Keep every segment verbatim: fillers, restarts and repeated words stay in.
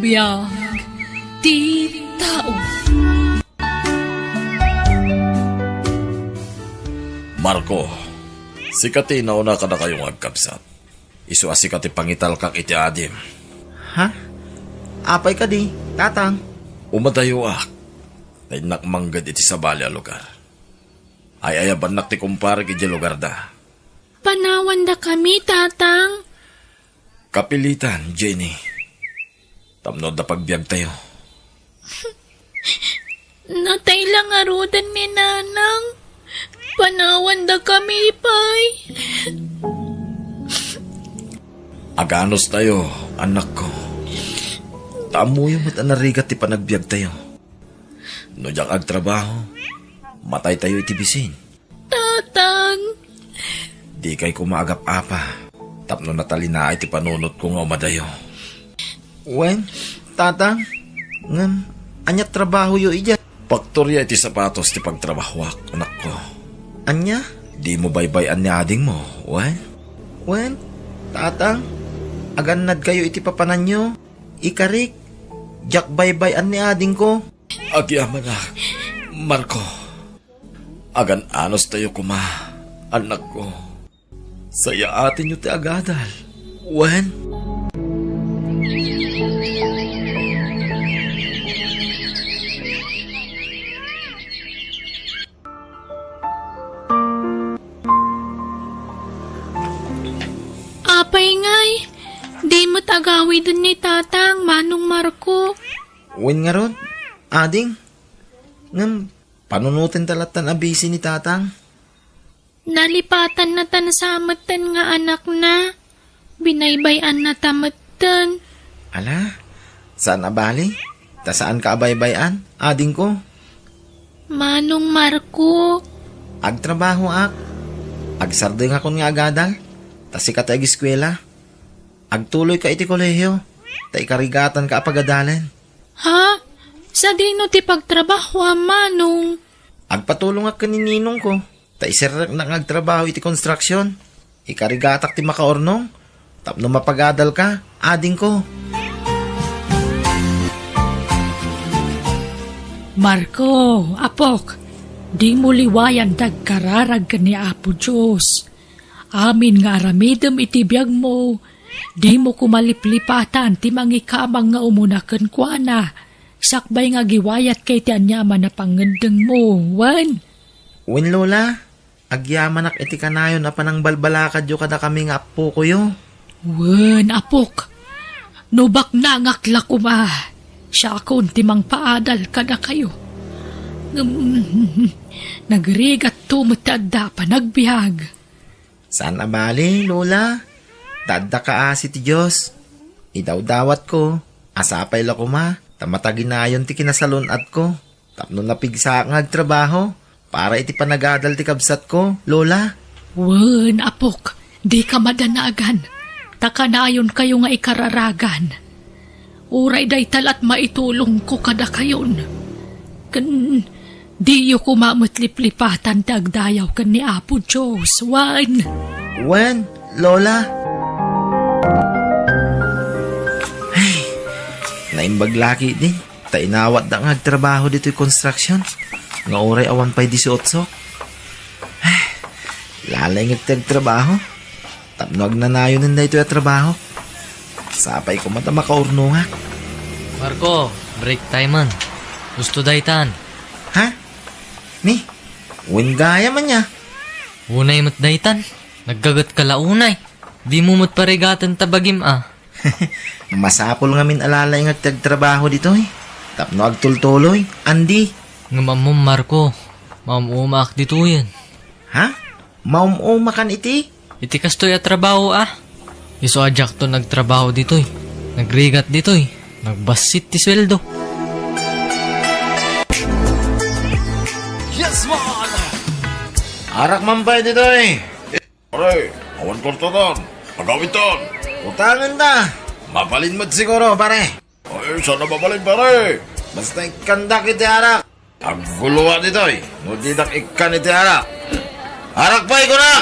Biag ti tao. Marco, sika ti nauna kadakayo nga agkabsat. Isu a sika ti pangitalkak iti adim. Ha? Apay kadi, Tatang? Umadayoak. Ta innak mangged iti sabali a lugar. Ay-ayabannak ti kumparek idiay lugarda. Panawandakami, Tatang. Kapilitan, Jenny. Tapno adda pagbiagtayo. Natay la ngaruden ni Nanang. Panawandakami pay. Aganustayo, anakko. Ta ammoyo met a narigat ti panagbiagtayo. No diak agtrabaho, mataytayo iti bisin. Tatang! Dikay koma agap-apa, tapno natalinaay ti panunotko nga umadayo. Wen, Tatang, ngem, ania trabahoyo idiay? Paktoria iti sapatos ti pagtrabahoak, anakko. Ania? Dimo baybay-an ni adingmo, wen? Wen, Tatang, agannadkayo iti papananyo. Ikarik, diak baybay-an ni adingko. Agyamanak, Marco. Agan-anustayo koma, anakko. Sayaatenyo ti agadal. Wen? Apay ngay, di met agawiden ni Tatang, Manong Marco. Wen ngarud, ading. Ngem, panunoten ta lattan a bisi ni Tatang. Nalipatannata sa metten nga anakna. Binaybay-annata metten. Ala, saan a bali? Ta saanka a baybay-an, adingko. Manong Marco. Agtrabahoak. Agsardengakon nga agadal. Ta sika ti ageskuela. Agtuloyka iti kolehio. Ta ikarigatanka a pagadalen. Ha? Sadino ti pagtrabahoam, Manong? Agpatulongak ken ni ninongko, ta iserreknak nga agtrabaho iti konstruksion. Ikarigatak ti makaurnong, tapno mapagadalka, adingko. Marco, apok, dimo liwayan ti agkararag ken ni Apo Dios. Amin nga aramidem iti biagmo, dimo koma liplipatan ti mangikamang nga umuna kenkuana, sakbay nga agiwayatka iti aniaman a pangngeddengmo, wen? Wen, Lola, agyamanak iti kanayon a panangbalbalakadyo kadakami nga appokoyo. Wen, apok, no baknangak la koma, siakon ti mangpaadal kadakayo. Ngem, nagrigatto met ti adda a panagbiag. Saan a bali, Lola. Ta adda kaasi ti Dios. Idawdawatko, a sapay la koma, ta mataginayon ti kinasalun-atko, tapno napigsaak nga agtrabaho para iti panagadal ti kabsatko, Lola. Wen, apok, dika madanagan, ta kanayonkayo nga ikararagan. Uray dayta la't maitulongko kadakayon. Ken diyo koma met liplipatan ti agdayaw ken ni Apo Dios, wen? Wen, Lola. Ay, naimbag la ketdi, ta inawatda nga agtrabaho ditoy konstruksion, nga uray awan pay disiotso. Ay, lalaingek ti agtrabaho. Tapno agnanayonen daytoy a trabaho. Sapay koma ta makaurnongak. Marco, break time man. Gusto daytan. Ha? Ni? Wen gayam ania? Unay met daytan. Naggagetka la unay. Dimo met parigaten ta bagim a. Masapul ngamin a lalaingek ti agtrabaho ditoy. Tapno agtultuloy, andi. Ngem ammom, Marco, maum-umaak ditoyen. Ha? Maum-umakan iti? Iti kastoy a trabaho a. Isu a diakton agtrabaho ditoy. Nagrigat ditoy. Nagbassit ti sueldo. Yes, man! Arak man pay ditoy. Pare, awan kwartadan. Agawitan. Utangen ta. Mabalin met siguro, pare. Ay, saan a mabalin, pare? Basta ikkandak iti arak. Agguloa ditoy, no didak ikkan iti arak. Arak pay, kuna!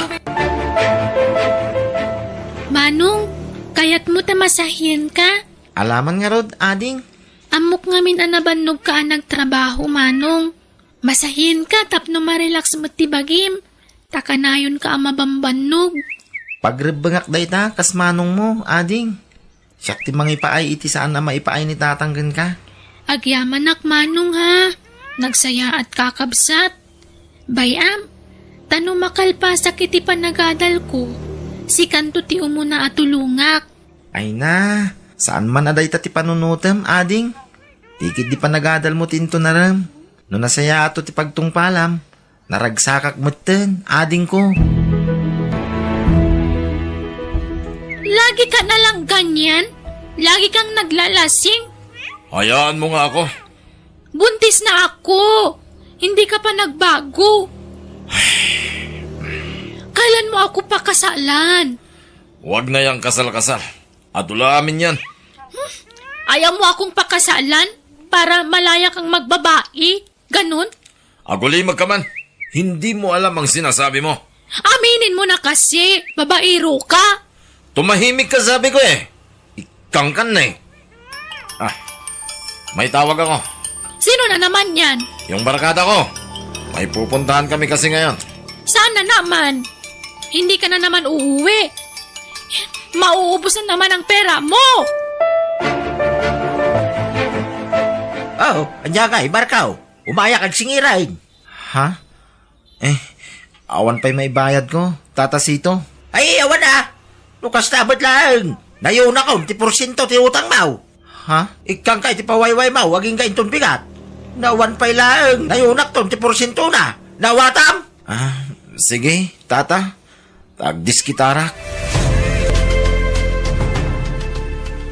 Manong, kayatmo ta masahienka? Alaman ngarud, ading? Ammok ngamin a nabannogka a nagtrabaho, Manong. Masahienka tapno marelax met ti bagim, ta kanayonka a mabambannog. Pagrebbengak dayta kas manongmo, ading. Siak ti mangipaay iti saan a maipaay ni tatang kenka. Agyamanak, Manong, ha? Nagsayaatka, kabsat. Bay-am, ta no makalpasak iti panagadalko, sikanto ti umuna a tulongak. Ay na, saan man a dayta ti panunotem, ading? Ti ketdi panagadalmo ti intunarem. No nasayaato ti pagtungpalam, naragsakak metten, adingko. Lagi ka na lang ganyan? Lagi kang naglalasing? Hayaanmo nga ako. Buntis na ako. Hindi ka pa nagbago. Kailan mo ako pakasalan? Huwag na yang kasal-kasal. Adu la amin yan. Ayaw mo akong pakasalan para malaya kang magbabae? Ganun? Agulimag ka man. Hindi mo alam ang sinasabi mo. Aminin mo na kasi, babaero ka. Tumahimik ka, sabi ko eh. Ikangkan na eh. Ah, may tawag ako. Sino na naman yan? Yung barkada ko. May pupuntahan kami kasi ngayon. Saan na naman? Hindi ka na naman uuwi. Mauubos na naman ang pera mo. Oh, anya ka, Barkaw? Umayak agsingiray. Ha? Eh, awan pa'y maibayad ko, Tata Sito. Ay, awan a. No kasta met laeng, nayunakon ti porsiento ti utang maw. Ha? Ikkan ka iti pawayway maw, agingga inton bigat. Nawan pa'y laeng, nayunakton ti porsiento na. Nawatam? Ah, sige, Tata. Tagdiskitarak.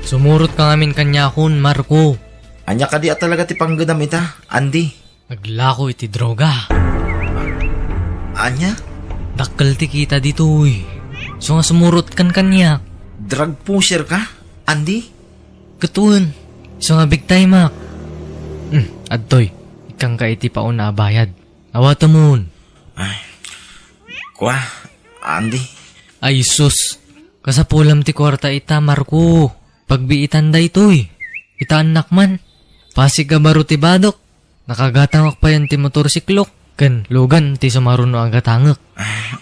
Sumurot ka ngamin kaniakon, Marco. Anya kadi a talaga ti panggedam ita, Andy? Naglako iti droga. Anya? Dakkel ti kita ditoy. So nga sumurot kan kaniak. Drug pusher ka, Andy? Ket wen, so nga big time ak. Hmm, adtoy, ikkan ka iti pauna a bayad. Awatemon. Ay, kua, Andy. Ay, sus. Kasapulam ti kuarta ita, Marco. Pagbiitan daytoy. Ita annak man. Pasig a baro ti badok. Nakagatangak payen ti motorsiklok. Ken lugan ti sumaruno a gatangek. Ah,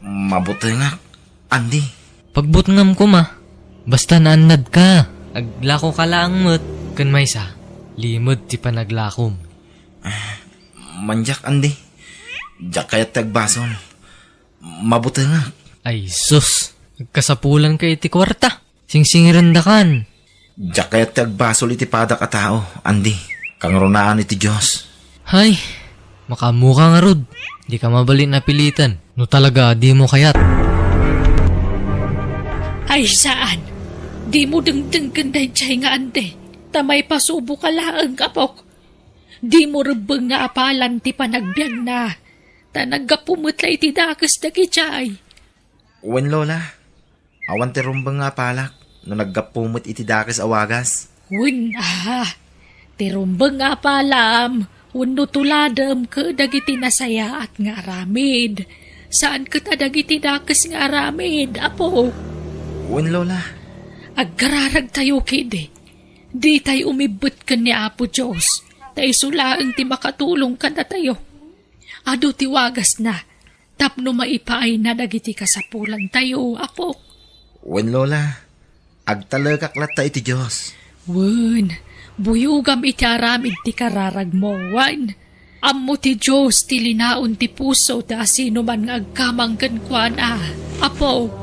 mabutengak, Andy. Pagbutngam koma. Basta naannad ka. Aglako ka laeng met. Ken maysa, limed ti panaglakom. Ah, mandiak, Andy. Diak kayat ti agbasol. Mabutengak. Ay, sus. Agkasapulan ka iti kuarta. Singsingirendakan. Diak kayat ti agbasol iti padak a tao, Andy. Kangrunaan iti Dios. Hay, makaammoka ngarud. Di ka mabalin a pilitan. No talaga, di mo kayat. Ay, saan? Di mo dengdenggen daydiay nga Andy. Ta maipasubo ka laeng, apok. Di mo rebbeng nga apalan ti panagbiagna, ta naggapu met la iti dakes dagidiay. Wen, Lola, awan ti rumbeng nga apalak no naggapu met iti dakes a wagas. Wen, a, ti rumbeng nga apalam wenno tuladem ket dagiti nasayaat nga aramid, saan ket a dagiti dakes nga aramid, apo. Wen, Lola. Agkararagtayo ketdi. Ditay umibbet ken ni Apo Dios, ta isu laeng ti makatulong kadatayo. Adu ti wagasna tapno maipaayna dagiti kasapulantayo, apok. Wen, Lola, agtalekak latta iti Dios. Wen, buyogam iti aramid ti kararagmo, wen. Ammo ti Dios ti linaon ti puso ti asinoman nga agkamang kenkuana, apok.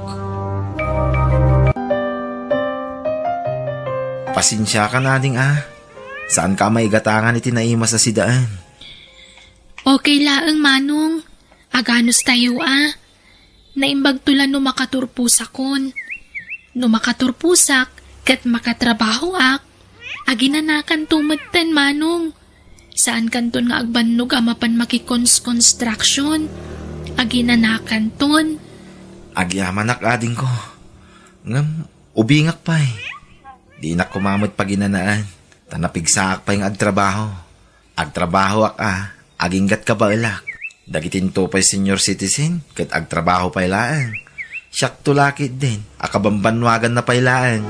Pasensiakan, ading, a. Saanka a maigatangan iti naimas a sidaen. Okay laeng, Manong. Aganos tayo, a. Naimbagto la no makaturposakon. No makaturposak ket makatrabahoak, aginanakanto metten, Manong. Saankanton nga agbannog a mapan makikons-construction. Aginanakanton. Agyamanak, adingko. Ngem, ubingak pay. Dinak koma met paginanaen, ta napigsaak pay nga agtrabaho. Agtrabahoak a, aginggat kabaelak. Dagitinto pay senior citizen, ket agtrabaho pay laeng. Siakto la ketdin a kabambannuaganna pay laeng.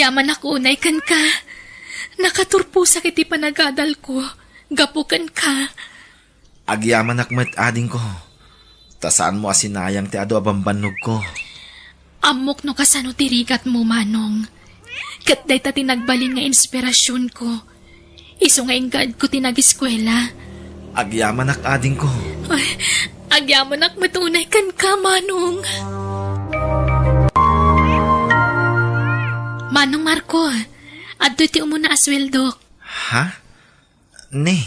Agyamanak unay kenka. Nakaturposak iti panagadalko gapu kenka. Agyamanak met, adingko, ta saanmo a sinayang ti adu a bambannogko. Ammok no kasano ti rigatmo, Manong. Ket dayta ti nagbalin nga inspirasionko. Isu nga inggaedko ti nagiskuela. Agyamanak, adingko. Ay, agyamanak met unay kenka, Manong. Manong Marco, adtoy ti umuna a sueldok. Ha? Ne,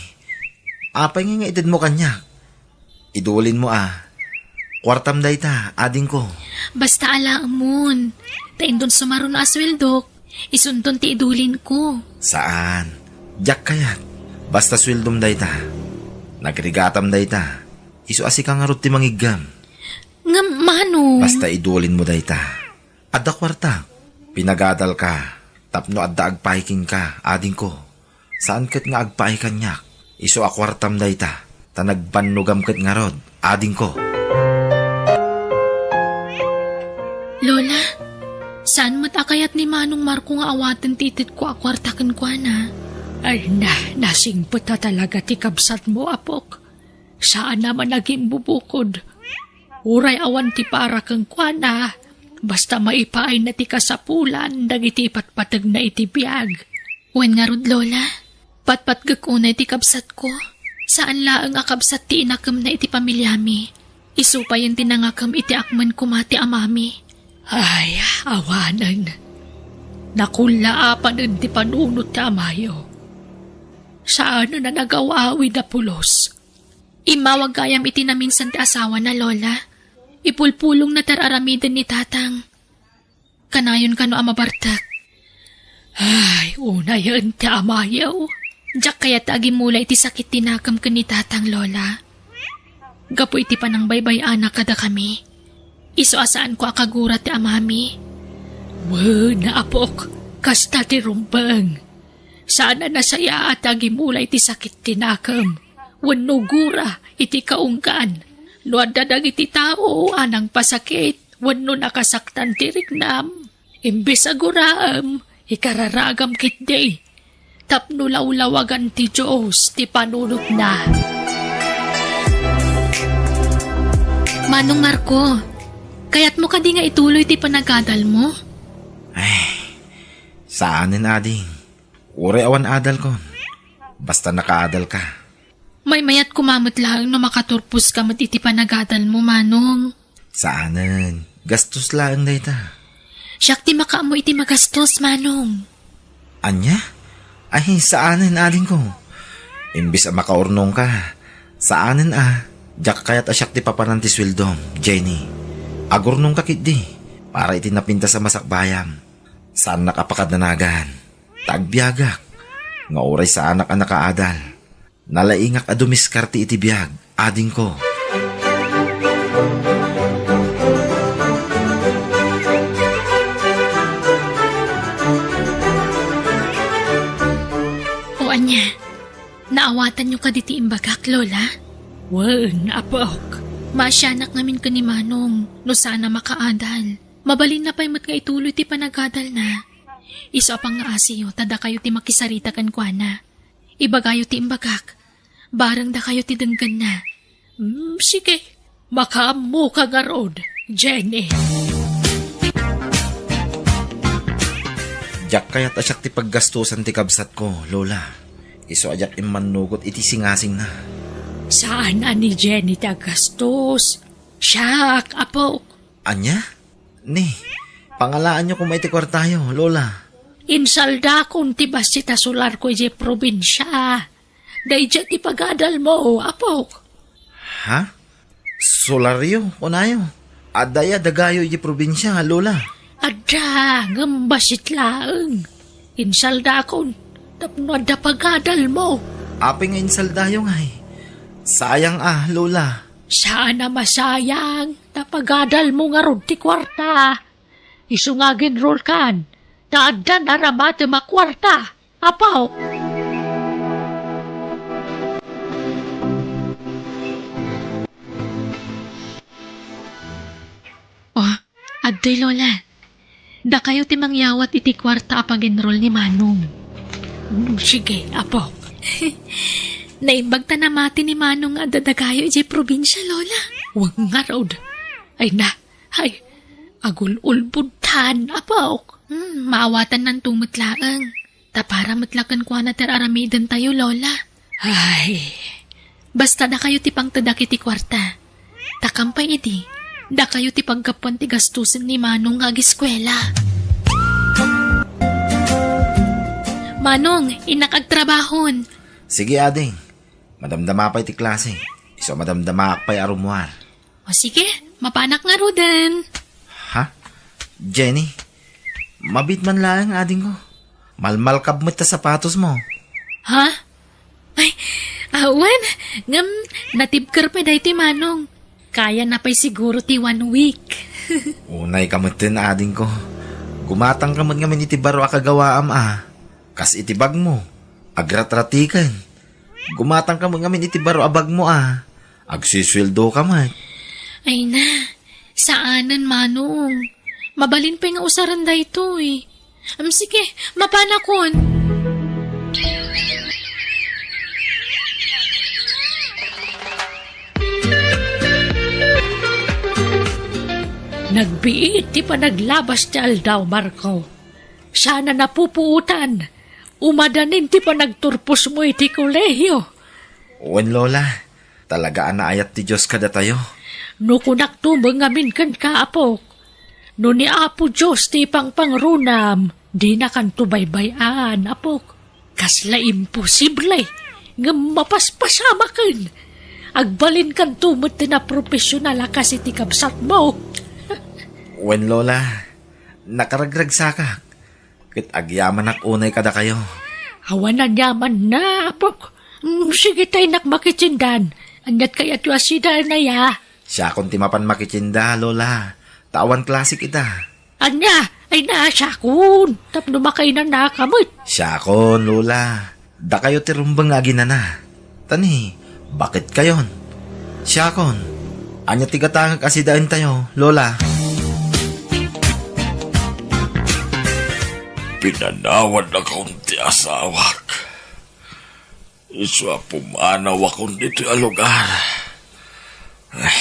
apay nga itedmo kaniak? Idulinmo a. Kuartam dayta, adingko. Basta alaemon. Ta indon sumaruno a sueldok, isundon ti idulinko. Saan. Diak kayat. Basta sueldom dayta. Nagrigatam dayta. Isu a sika ngarud ti mangiggem. Ngem, Manong. Basta idulinmo dayta. Adda kuarta. Pinagadalka tapno adda agpaay kenka, adingko. Saan ket nga agpaay kaniak. Isu a kuartam dayta, ta nagbannogam ket ngarud, adingko. Lola, saan met a kayat ni Manong Marco nga awaten ti itedko a kuarta kenkuana? Ay, na, nasingpet a talaga ti kabsatmo, apok. Saan a managimbubukod. Uray awan ti para kenkuana, basta maipaayna ti kasapulan dagiti ipatpategna iti biag. Wen ngarud, Lola, patpatgek unay ti kabsatko. Saan laeng a kabsat ti inakemna iti pamiliami. Isu payen ti nangakem iti akmen koma ti amami. Ay, awanen. Nakullaapanen ti panunot ti amayo. Saanen a nagaw-awid a pulos. Immawag gayam iti naminsan ti asawana, Lola. Ipulpulongna ti ar-aramiden ni Tatang. Kanayon kano a mabartek. Ay, unayen ti amayo. Diak kayat ta agimula iti sakit ti nakem ken ni Tatang, Lola. Gapu iti panangbaybay-ana kadakami. Isu a saanko a kagura ti amami. Wen, apok, kasta ti rumbeng. Saan a nasayaat a agimula iti sakit ti nakem wenno gura iti kaunggan. No adda dagiti tao a nangpasakit wenno nakasaktan ti riknam, imbes a guraem, ikararagam ketdi tapno lawlawagan ti Dios ti panunotna. Manong Marco, kayatmo kadi nga ituloy ti panagadalmo? Ay, saanen, ading. Uray awan adalkon, basta nakaadalka. Maymayat koma met laeng no makaturposka met iti panagadalmo, Manong. Saanen, gastos laeng dayta. Siak ti makaammo iti magastos, Manong. Ania? Ay, saanen, adingko. Imbes a makaurnongka, saanen a, diak kayat a siak ti papanan ti sueldom, Jenny. Agurnongka ketdi, para iti napintas a masakbayam. Saannak a pakadanagan. Ta agbiagak nga uray saanak a nakaadal, nalaingak a dumiskarte iti biag, adingko. O ania, naawatanyo kadi ti imbagak, Lola? Wen, apok. Maasianak ngamin ken ni Manong no saan a makaadal. Mabalinna pay met nga ituloy ti panagadalna. Isu a pangngaasiyo ta dakayo ti makisarita kenkuana. Ibagayo ti imbagak. Bareng dakayo ti denggenna. Hmm, sige. Makaammoka ngarud, Jenny. Diak kayat a siak ti paggastosan ti kabsatko, Lola. Isu a diak immannugot iti singasingna. Saan a ni Jenny ti aggastos. Siak, apok. Ania? Ni, pangalaanyo koma iti kuartayo, Lola. Insaldakon ti bassit a solarko idiay probinsia. Daydiay ti pagadalmo, apok. Ha? Solaryo, kunayo? Adda aya dagayo idiay probinsia, Lola? Adda, ngem bassit laeng. Insaldakon, tapno adda pagadalmo. Apay nga insaldayo ngay? Sayang a, Lola. Saan a masayang, ta pagadalmo ngarud ti kuarta. Isu nga aginrulkan, ta addan aramatem a kuarta, apo. Oh, adtoy, Lola. Dakayo ti mangyawat iti kuarta a pag-enroll ni Manong. Mm, sige, apo. Naimbag ta namati ni Manong nga adda dakayo idiay probinsia, Lola. Wen ngarud. Ay na, ay, agul-ulbodtan, apok. Hmm, maawatannanto met laeng. Ta para met la kenkuana ti ar-aramidentayo, Lola. Ay, basta dakayo ti pangtedak iti kuarta. Ta kampay idi, dakayo ti paggapuan ti gastusen ni Manong nga agiskuela. Manong, innak agtrabahon. Sige, ading. Madamdama pay ti klase. Isu a madamdamaak pay a rummuar. O sige, mapanak ngaruden. Ha? Jenny, mabiit man laeng, adingko. Malmalkab met ta sapatosmo. Ha? Ay, awan. Ngem, natibker pay daytoy, Manong. Kayana pay siguro ti one week. Unayka metten, adingko. Gumatangka met ngamin iti baro a kagawaam a. Kas iti bagmo, agratratken. Gumatangka met ngamin iti baro a bagmo a. Agsusueldoka met. Ay na, saanen, Manong. Mabalin pay nga usaren daytoy. Am, sige, mapanakon. Nagbiit ti panaglabas ti aldaw, Marco. Sana napupuotan. Umadanin ti panagturposmo iti kolehio. Wen, Lola. Talaga a naayat ti Dios kadatayo. No kunakto met ngamin kenka, apok, no ni Apo Dios ti ipangpangrunam, dinakanto baybay-an, apok. Kasla imposible, ngem mapaspasamaken. Agbalinkanto met ti naprofesional a kas iti kabsatmo. Wen, Lola, nakaragragsakak. Ket agyamanak unay kadakayo. Awan aniamanna, apok. Mm, sige ta innak makitiendan. Aniat kayatyo a sidaen aya? Siakon ti mapan makitienda, Lola. Ta awan klasek ita. Ania? Ay na, siakon. Tapno makainanaka met. Siakon, Lola. Dakayo ti rumbeng nga aginana. Ta ni, baketkayon. Siakon, ania ti gatangek a sidaentayo, Lola? Pinanawannakon ti asawak. Isu a pumanawakon ditoy a lugar. Ay,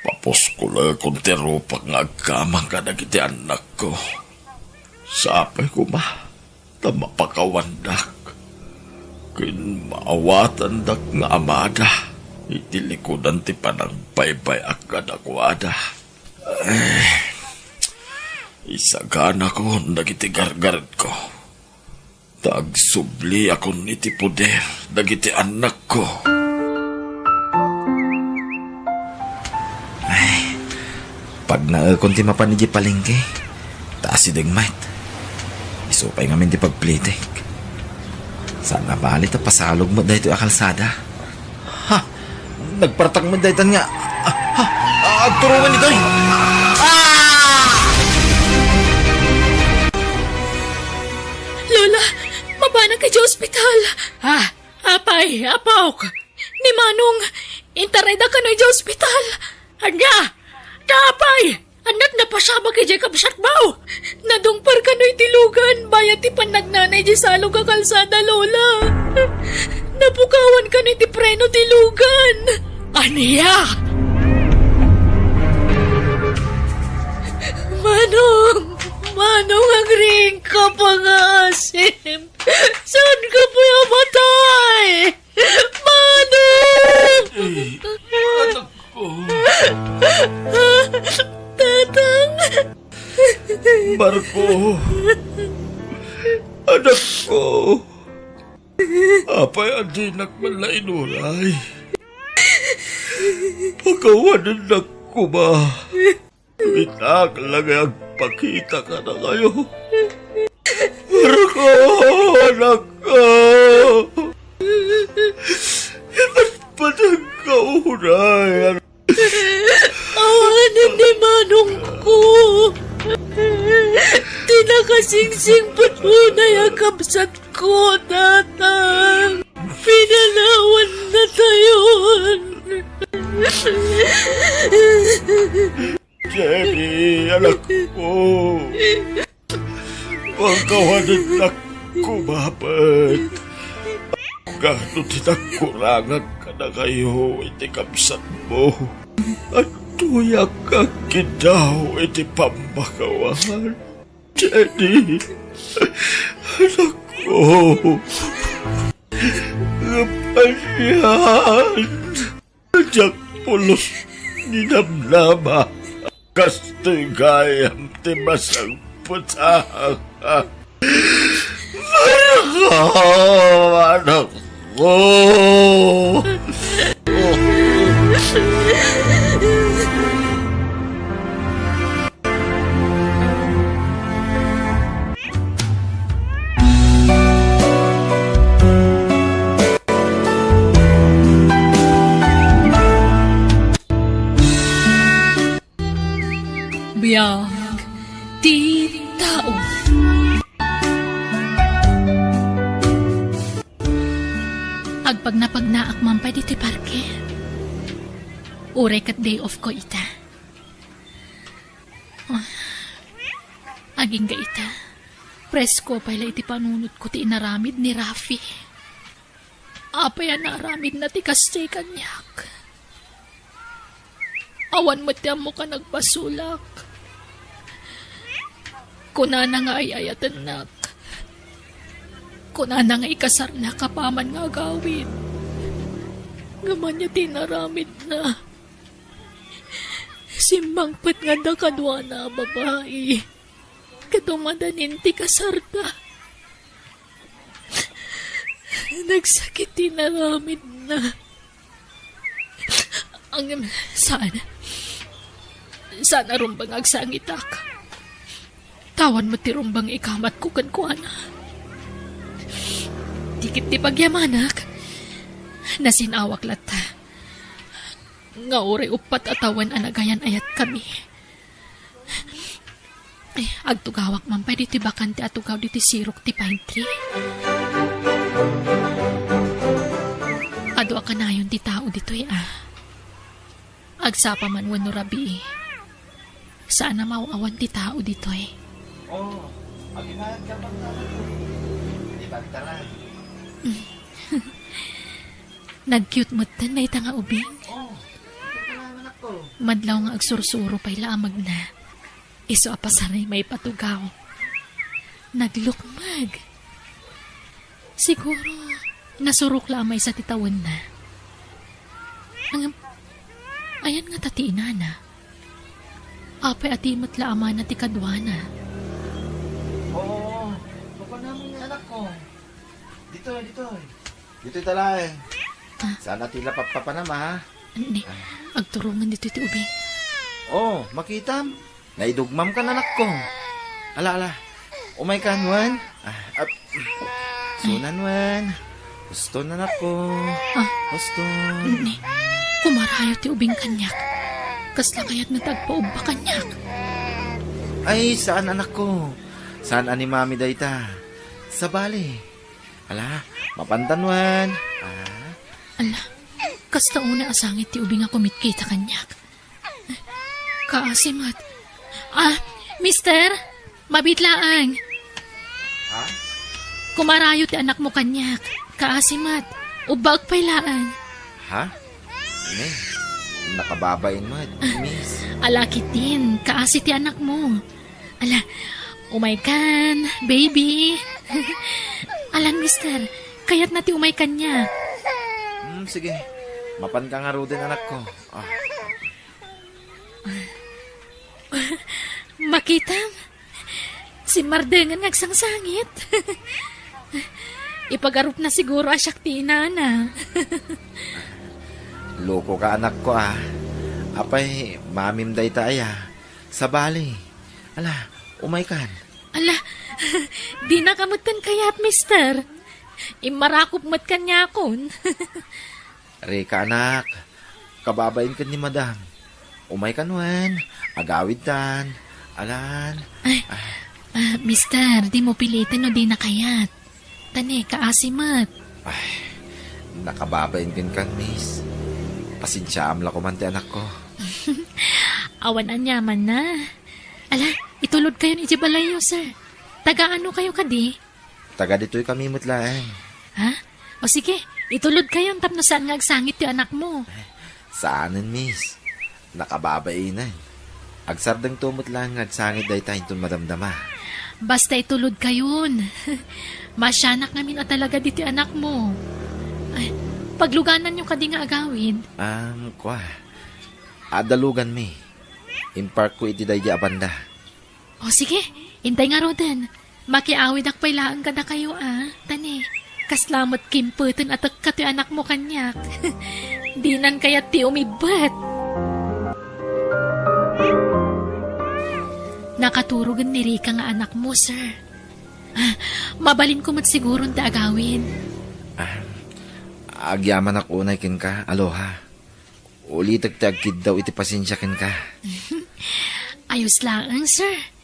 papuskolekon ti rupak nga agkamang kadagiti annakko. Sapay koma ta mapakawandak ken maawatandak nga amada iti likudan ti panagbaybay-ak kadakuada. Ay, isaganakon dagiti gargaretko, ta agsubliakon iti poder dagiti annakko. Ay, pagnaekon ti mapan idiay palengke, ta asideg met. Isu pay ngamin ti pagplitek. Saan a bali ta pasalog met daytoy a kalsada. Ha! Nagpartak met daytan nga. Ah, ha! Ah, agturungan itoy! Ah! Lola, mapanak idiay ospital. Ah, apay, apok. Ni Manong, intarayda kano idiay ospital. Ania? Apay! Annak napasamak idiay kabsatmo! Nadungpar kano iti lugan, bayat ti pannagnana idiay salog a kalsada, Lola. Napukawan kano iti preno ti lugan. Ania? Manong! Manong, agriingka, pangaasim! Saanka pay a matay? Manong! Eh, anakko. Tatang! Marco! Anakko! Apay a dinak man la inuray? Pakawanennak koma. Itak la nga agpakita kadakayo. Marco, anakko! Ipatpateg ka unay, anak. Awanen ni manongko. Ti nakasingsingpet unay a kabsatko, Tatang. Pinanawan natayon. Jenny, anakko. Pakawanennak koma met. Ngano ti nagkurangak kadakayo iti kabsatmo? Adtoyak nga agkiddaw iti pammakawan. Jenny, anakko, ngem anian? Diak pulos ninamnama. Kastoy gayam ti masagputak. Marco, anakko. Biag ti tao. Agpagnapagnaak man pay ditoy parke. Uray ket day off ko ita. Ah, agingga ita, presko pay la iti panunotko ti inaramid ni Rafi. Apay a naaramidna ti kasdiay kaniak? Awan met ti ammok a nagbasolak. Kunana nga ay-ayatennak. Kunana nga ikasarnak apaman nga agawid. Ngem ania ti inaramidna? Simmangpet nga adda kaduana a babai ket umadanin ti kasarda. Nagsakit ti inaramidna. Ngem saan, saan a rumbeng nga agsangitak. Ta awan met ti rumbeng nga ikamatko kenkuana. Ti ketdi pagyamanak, nasin-awak latta nga uray uppat a tawen a nagayan-ayatkami. Eh, agtugawak man pay ditoy bakante a tugaw ditoy sirok ti pine tree. Adu a kanayon ti tao ditoy, a. Agsapa man wenno rabii, saan a maaw-awan ti tao ditoy. Oh, aginayad ka bang tama? Di ba, tara? Nag-cute metten dayta nga ubing. Oh, ito na, anak ko. Madlaw nga agsursuro pay la a magna. Isu a pasaray maipatugaw. Naglukmeg. Siguro, nasurok la a maysa ti tawenna. Ngem, ayan ngata ti inana? Apay a di met la amana ti kaduana? Oo, kukunamin nga anak ko. Ditoy, ditoy. Ditoy ta laeng. Ah. Saan a ti la pappapanam, ha? Ni, agturongen ditoy ti ubing. Oh, makitam? Naidugmam kan, anakko. Ala, ala. Umaykan, wen. Ah, ap-, sunan, wen. Huston, anakko. Ah. Huston. Ni, kumarayo ti ubing kaniak. Kasla kayatna ti agpaubba kaniak? Ay, saan, anakko. Saan a ni Mami dayta. Sabali. Ala, mapantan wen. Ah. Ala, kasta unay a sangit ti ubing a kumitkita kaniak. Kaasi met. Ah, mister, mabiit laeng. Ha? Kumarayo ti anakmo kaniak. Kaasi met. Ubbaek pay laeng. Ha? Ne, nakababain met, miss. Ala ketdin, kaasi ti anakmo. Ala, umaykan, baby. Alan, mister, kayatna ti umay kaniak. Hmm, sige. Mapanka ngaruden, anakko. Ah. Makitam? Simmardengen nga agsangsangit. Ipagarupna siguro a siak ti inana. Lokoka, anakko, a. Apay, mamim dayta aya? Sabali. Ala, umaykan. Ala, dinaka metten kayat, mister. Immarakop met kaniakon. Rika, anak, kababain ken ni madam. Umaykan wen, agawidtan. Alan. Ay, ah, mister, dimo piliten no dina kayat. Ta ne, kaasi met. Ay, nakababain kenkan, miss. Pasensiaam la koman ti anakko. Awan aniamanna. Ala, itulodkayon idiay balayyo, sir. Taga ano kayo kadi? Taga ditoy kami met laeng. Ha? O sige, itulod kayon tapno saan nga agsangit ti anakmo. Saanen, miss. Nakababainen. Agsardengto met laeng nga agsangit dayta inton madamdama. Basta itulod kayon. Masianak ngamin a talaga ditoy anakmo. Ay, paglugananyo kadi nga agawid? Um, kua. Adda luganmi. Imparkko iti daydi a banda. O sige, intay ngaruden. Makiawidak pay laeng kadakayo a, tani. Kasla met kimpeten a tekka ti anakmo kaniak. Dinan kayat ti umibbet. Nakaturogen ni Rica nga anakmo, sir. Ah, mabalinko met siguron ti agawid. Ah, agyamanak unay kenka, Aloha. Ulitek ti agkiddaw iti pasensia kenka. Ayos laeng, sir.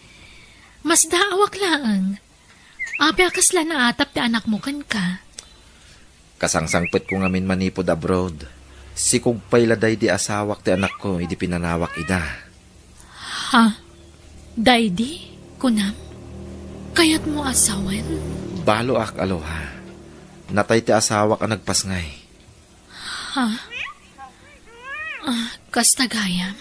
Masdaawak laeng. Apay a kasla naatap ti anakmo kenka? Kasangsangpetko ngamin manipud abroad. Sikog pay la daydi asawak ti anakko idi pinanawak ida. Ha? Daydi? Kunam? Kayatmo a sawen? Baloak, Aloha. Natay ti asawak a nagpasngay. Ha? Ah, kasta gayam?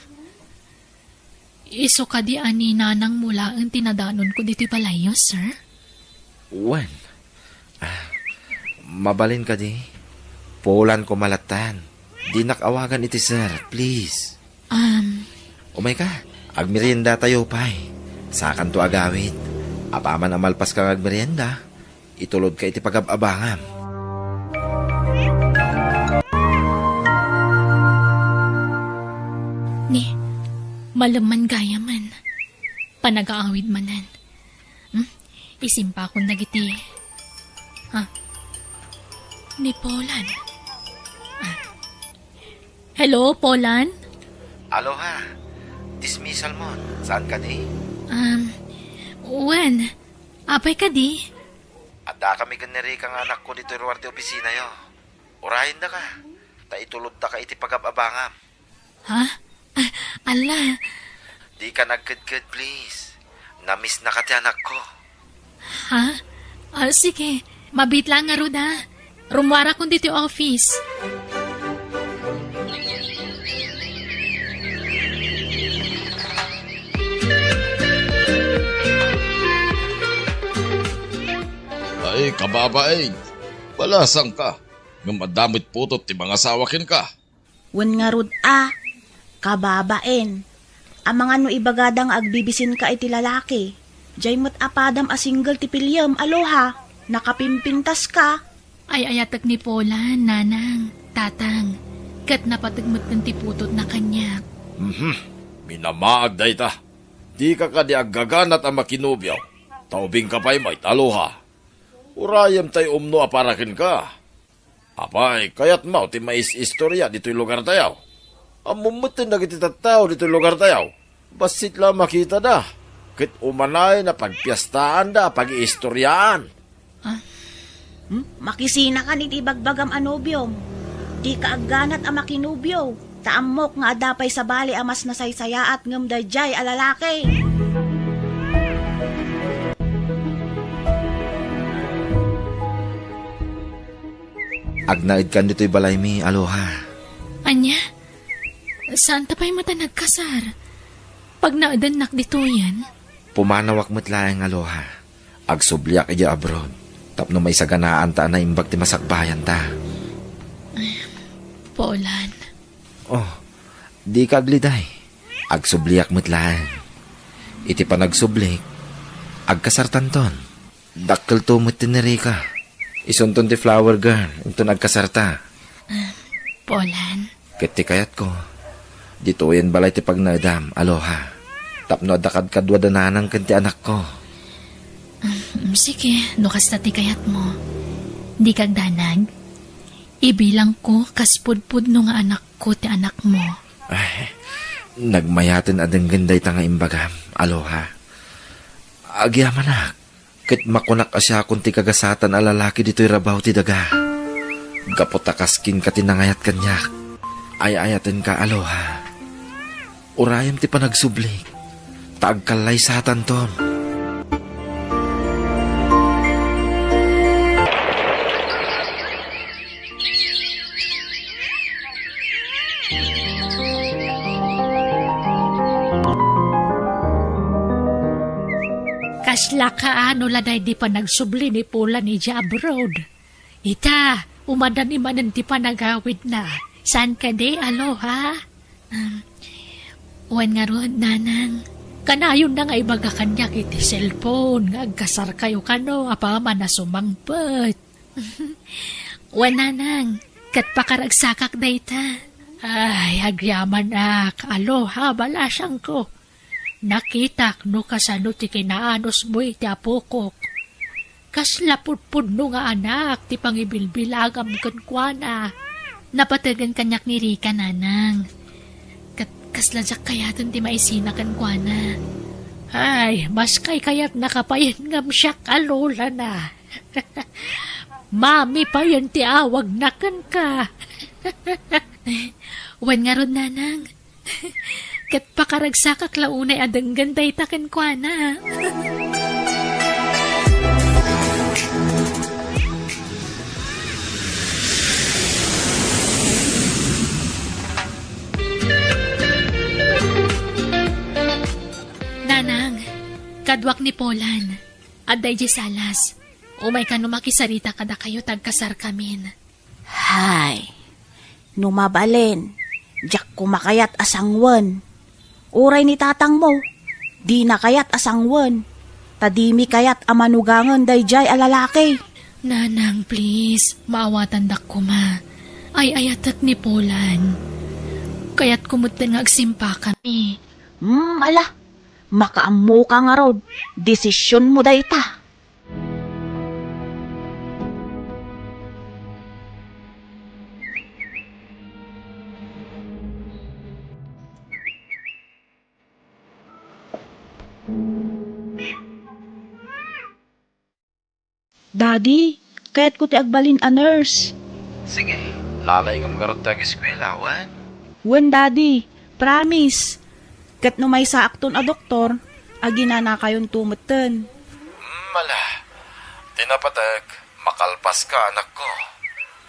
Isu kadi a ni nanangmo laeng ti nadanonko ditoy balayyo, sir? Wen. Ah, mabalin kadi? Pulan ko malatan. Dinak awagan iti sir, please. Um, Umay ka, agmerienda tayo pay. Sakanto agawid. Apaman a malpas ka nga agmerienda, itulod ka iti pagab-abangam. Ni, malemman gayamen. Panagaawid manen. Hmm? Isimpakon dagiti. Ah. Ni Polan. Ah. Hello, Polan? Aloha. Dismissal mo. Saan kadi? Um, wen. Apay kadi? Adda kami ken ni Rica nga anakko ditoy ruar ti opisinayo. Urayendaka, ta itulodda ka iti pagab-abangam. Ha? Ah, ala. Di ka nagkedked, please. Namisna ka ti anakko. Ha? Ah, sige. Mabit lang ngarud, ha? Rummuarakon ditoy office. Ay, kababain. Balasang ka. Ngem adda met putot ti mangasawa kenka. Wen ngarud a, kababain. Amangan no ibagada nga agbibisinka iti lalaki. Diay met a padam a single ti piliem, Aloha. Nakapimpintaska. Ay-ayatek ni Polan, nanang, tatang. Ket napateg metten ti putotna kaniak. Mhm. Minamaag dayta. Dika kadi aggaganat a makinobio. Ta ubingka pay met, Aloha. Urayem tay umno a para kenka. Apay, kayatmo ti maiis-istoria ditoy lugartayo? Ammom metten dagiti tattao ditoy lugartayo. Bassit la a makitada, ket umanayen a pagpiestaanda a pagiistoriaan. Ah? Hmm? Makisinakan iti ibagbagam a nobiom. Dika agganat a makinobio. Ta ammok nga adda pay sabali a mas nasaysayaat ngem daydiay a lalaki. Agnaedkan ditoy balaymi, Aloha. Ania? Saanta pay met a nagkasar? Pagnaedennak ditoyen? Pumanawak met laeng, Aloha. Agsubliak idiay abroad tapno maisaganaanta a naimbag ti masakbayanta. Polan. Oh, dika agliday. Agsubliak met laeng. Iti panagsublik, agkasartanton. Dakkelto met ti ni Rica. Isunton ti flower girl inton agkasarta. Ah, Polan. Ket ti kayatko, ditoyen balay ti pagnaedam, Aloha. Tapno adda kadkaduada nanang ken ti anakko. Ah, sige, no kasta ti kayatmo. Dika agdanag. Ibilangko kas pudpudno nga anakko ti anakmo. Ay, nagmayaten a denggen dayta nga imbagam, Aloha. Agyamanak, ket makunak a siakon ti kagasatan a lalaki ditoy rabaw ti daga. Gapu ta kas kenka ti nangayat kaniak, ay-ayatenka, Aloha. Urayem ti panagsublik, ta agkallaysatanton. Laka, ano la daydi panagsubli ni Polan idiay abroad? Ita, umadani manen ti panagawidna. Saan kadi, Aloha? Um, wen ngarud, Nanang. Kanayonna nga ibaga kaniak iti cellphone nga agkasarkayo kano apaman a sumangpet. Wen, Nanang, ket pakaragsakak dayta. Ay, agyamanak, Aloha, balasangko. Nakitak no kasano ti kinaanusmo iti apokok. Kasla pudpudno nga anak ti pangibilbilangam kenkuana. Napategen kaniak ni Rica, Nanang. Ket kasla diak kayaten ti maisina kenkuana. Ay, mas kaykayatnaka payen ngem siak a lolana. Mami payen ti awagna kenka. Wen ngarud, Nanang. Ket pakaragsakak la unay a denggen dayta kenkuana. Nanang, kaduak ni Polan. Adda idiay salas. Umay kano makisarita kadakayo ta agkasarkamin. Hay, no mabalin, diak koma kayat a sanguen. Uray ni tatangmo, dina kayat a sanguen, ta dimi kayat a manugangen daydiay a lalaki. Nanang, please, maawatandak koma. Ay-ayatek ni Polan. Kayatko metten nga agsimpakami. Hmm, ala, makaammoka ngarud, desisionmo dayta. Daddy, kayatko ti agbalin a nurse. Sige, lalayngem ngarud ti ageskuela, wen? Wen, Daddy. Promise. Ket no maysaakton a doktor, aginanakayonto metten. Mm, ala. Ti napateg, makalpaska, anakko.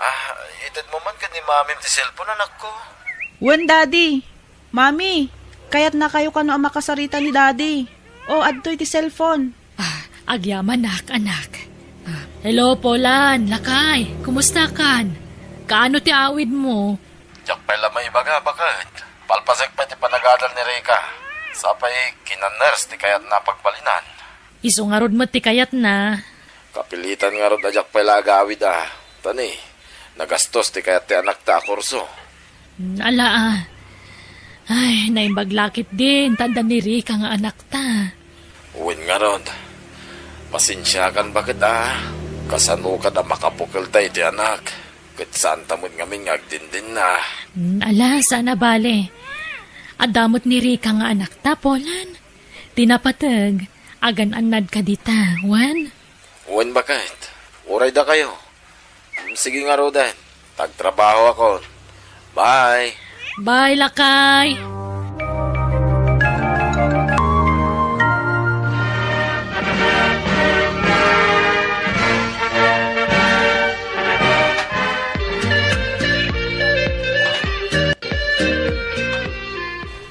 Ah, itedmo man ken ni Mamim ti cellphone, anakko. Wen, Daddy. Mami, kayatnakayo kano a makasarita ni Daddy? O, adtoy ti cellphone. Ah, agyamanak, anak. Ah, hello, Polan, lakay, kumustakan? Kaano ti awidmo? Diak pay la maibaga, baket. Palpasek pay ti panagadal ni Rica. Sapay, kina-nurse ti kayatna a pagbalinan. Isu ngarud met ti kayatna. Kapilitan ngarud a diak pay la agawid a. Ta ni, nagastos ti kayat ti anakta a kurso. Mm, ala, ah. Ay, naimbag la ketdin, ta adda ni Rica nga anakta. Wen ngarud, pasensiakan baket a. Kasano kada makabukelda iti anak? Ket saanta met ngamin nga agdindinna. Mm, ala, saan a bale. Adda met ni Rica nga anakta, Polan. Ti napateg, agan-annadka dita, wen? Wen, baket. Uray dakayo. Mm, sige ngaruden. Tagtrabahoakon. Bye. Bye, lakay.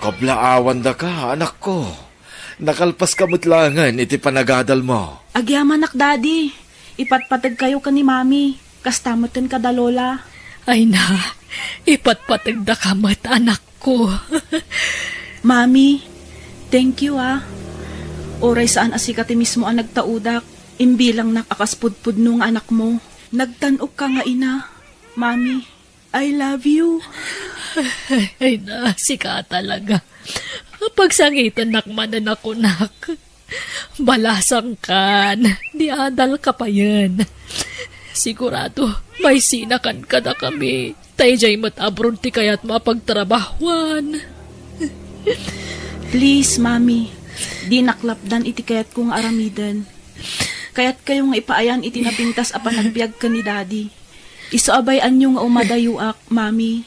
Kablaawandaka, anakko. Nakalpaska met laengen iti panagadalmo. Agyamanak, Daddy. Ipatpategkayo ken ni Mami. Kasta metten kada Lola. Ay na, ipatpategdaka met, anakko. Mami, thank you, ah. Uray saan a sika ti mismo a nagtaudak, imbilangnak a kas pudpudno nga anakmo. Nagtan-okka nga ina, Mami. I love you. Ay na, sika talaga. Pagsangitennak manen a kunak. Balasangkan, di adalka payen. Sigurado, maisinakan kadakami. Ta idiay met abroad ti kayatmo a pagtrabahuan. Please, Mami, dinak lapdan iti kayatko nga aramiden. Kayatkayo nga ipaayan iti napintas a panagbiag ken ni Daddy. Isu a bay-anyo nga umadayoak, Mami.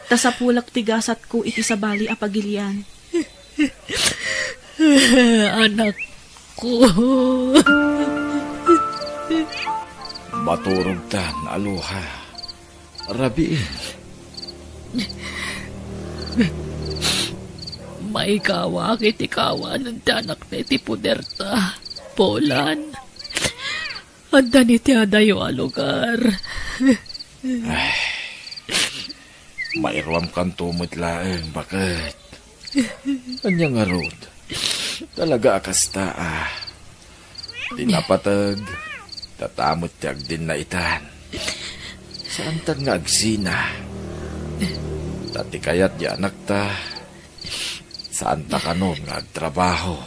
Ta sapulak ti gasatko iti sabali a pagilian. Anakko. Maturogtan, Aloha. Rabii. Maikawak iti kawanen ti anakta iti poderta. Polan, adda ni ti adayo a lugar. Mairuamkanto met laeng, baket. Ania ngarud? Talaga a kasta, a. Ti napateg, tatamet ti agdinna itan. Saantan nga agsina. Ta ti kayat di anakta, saanta kanon nga agtrabaho.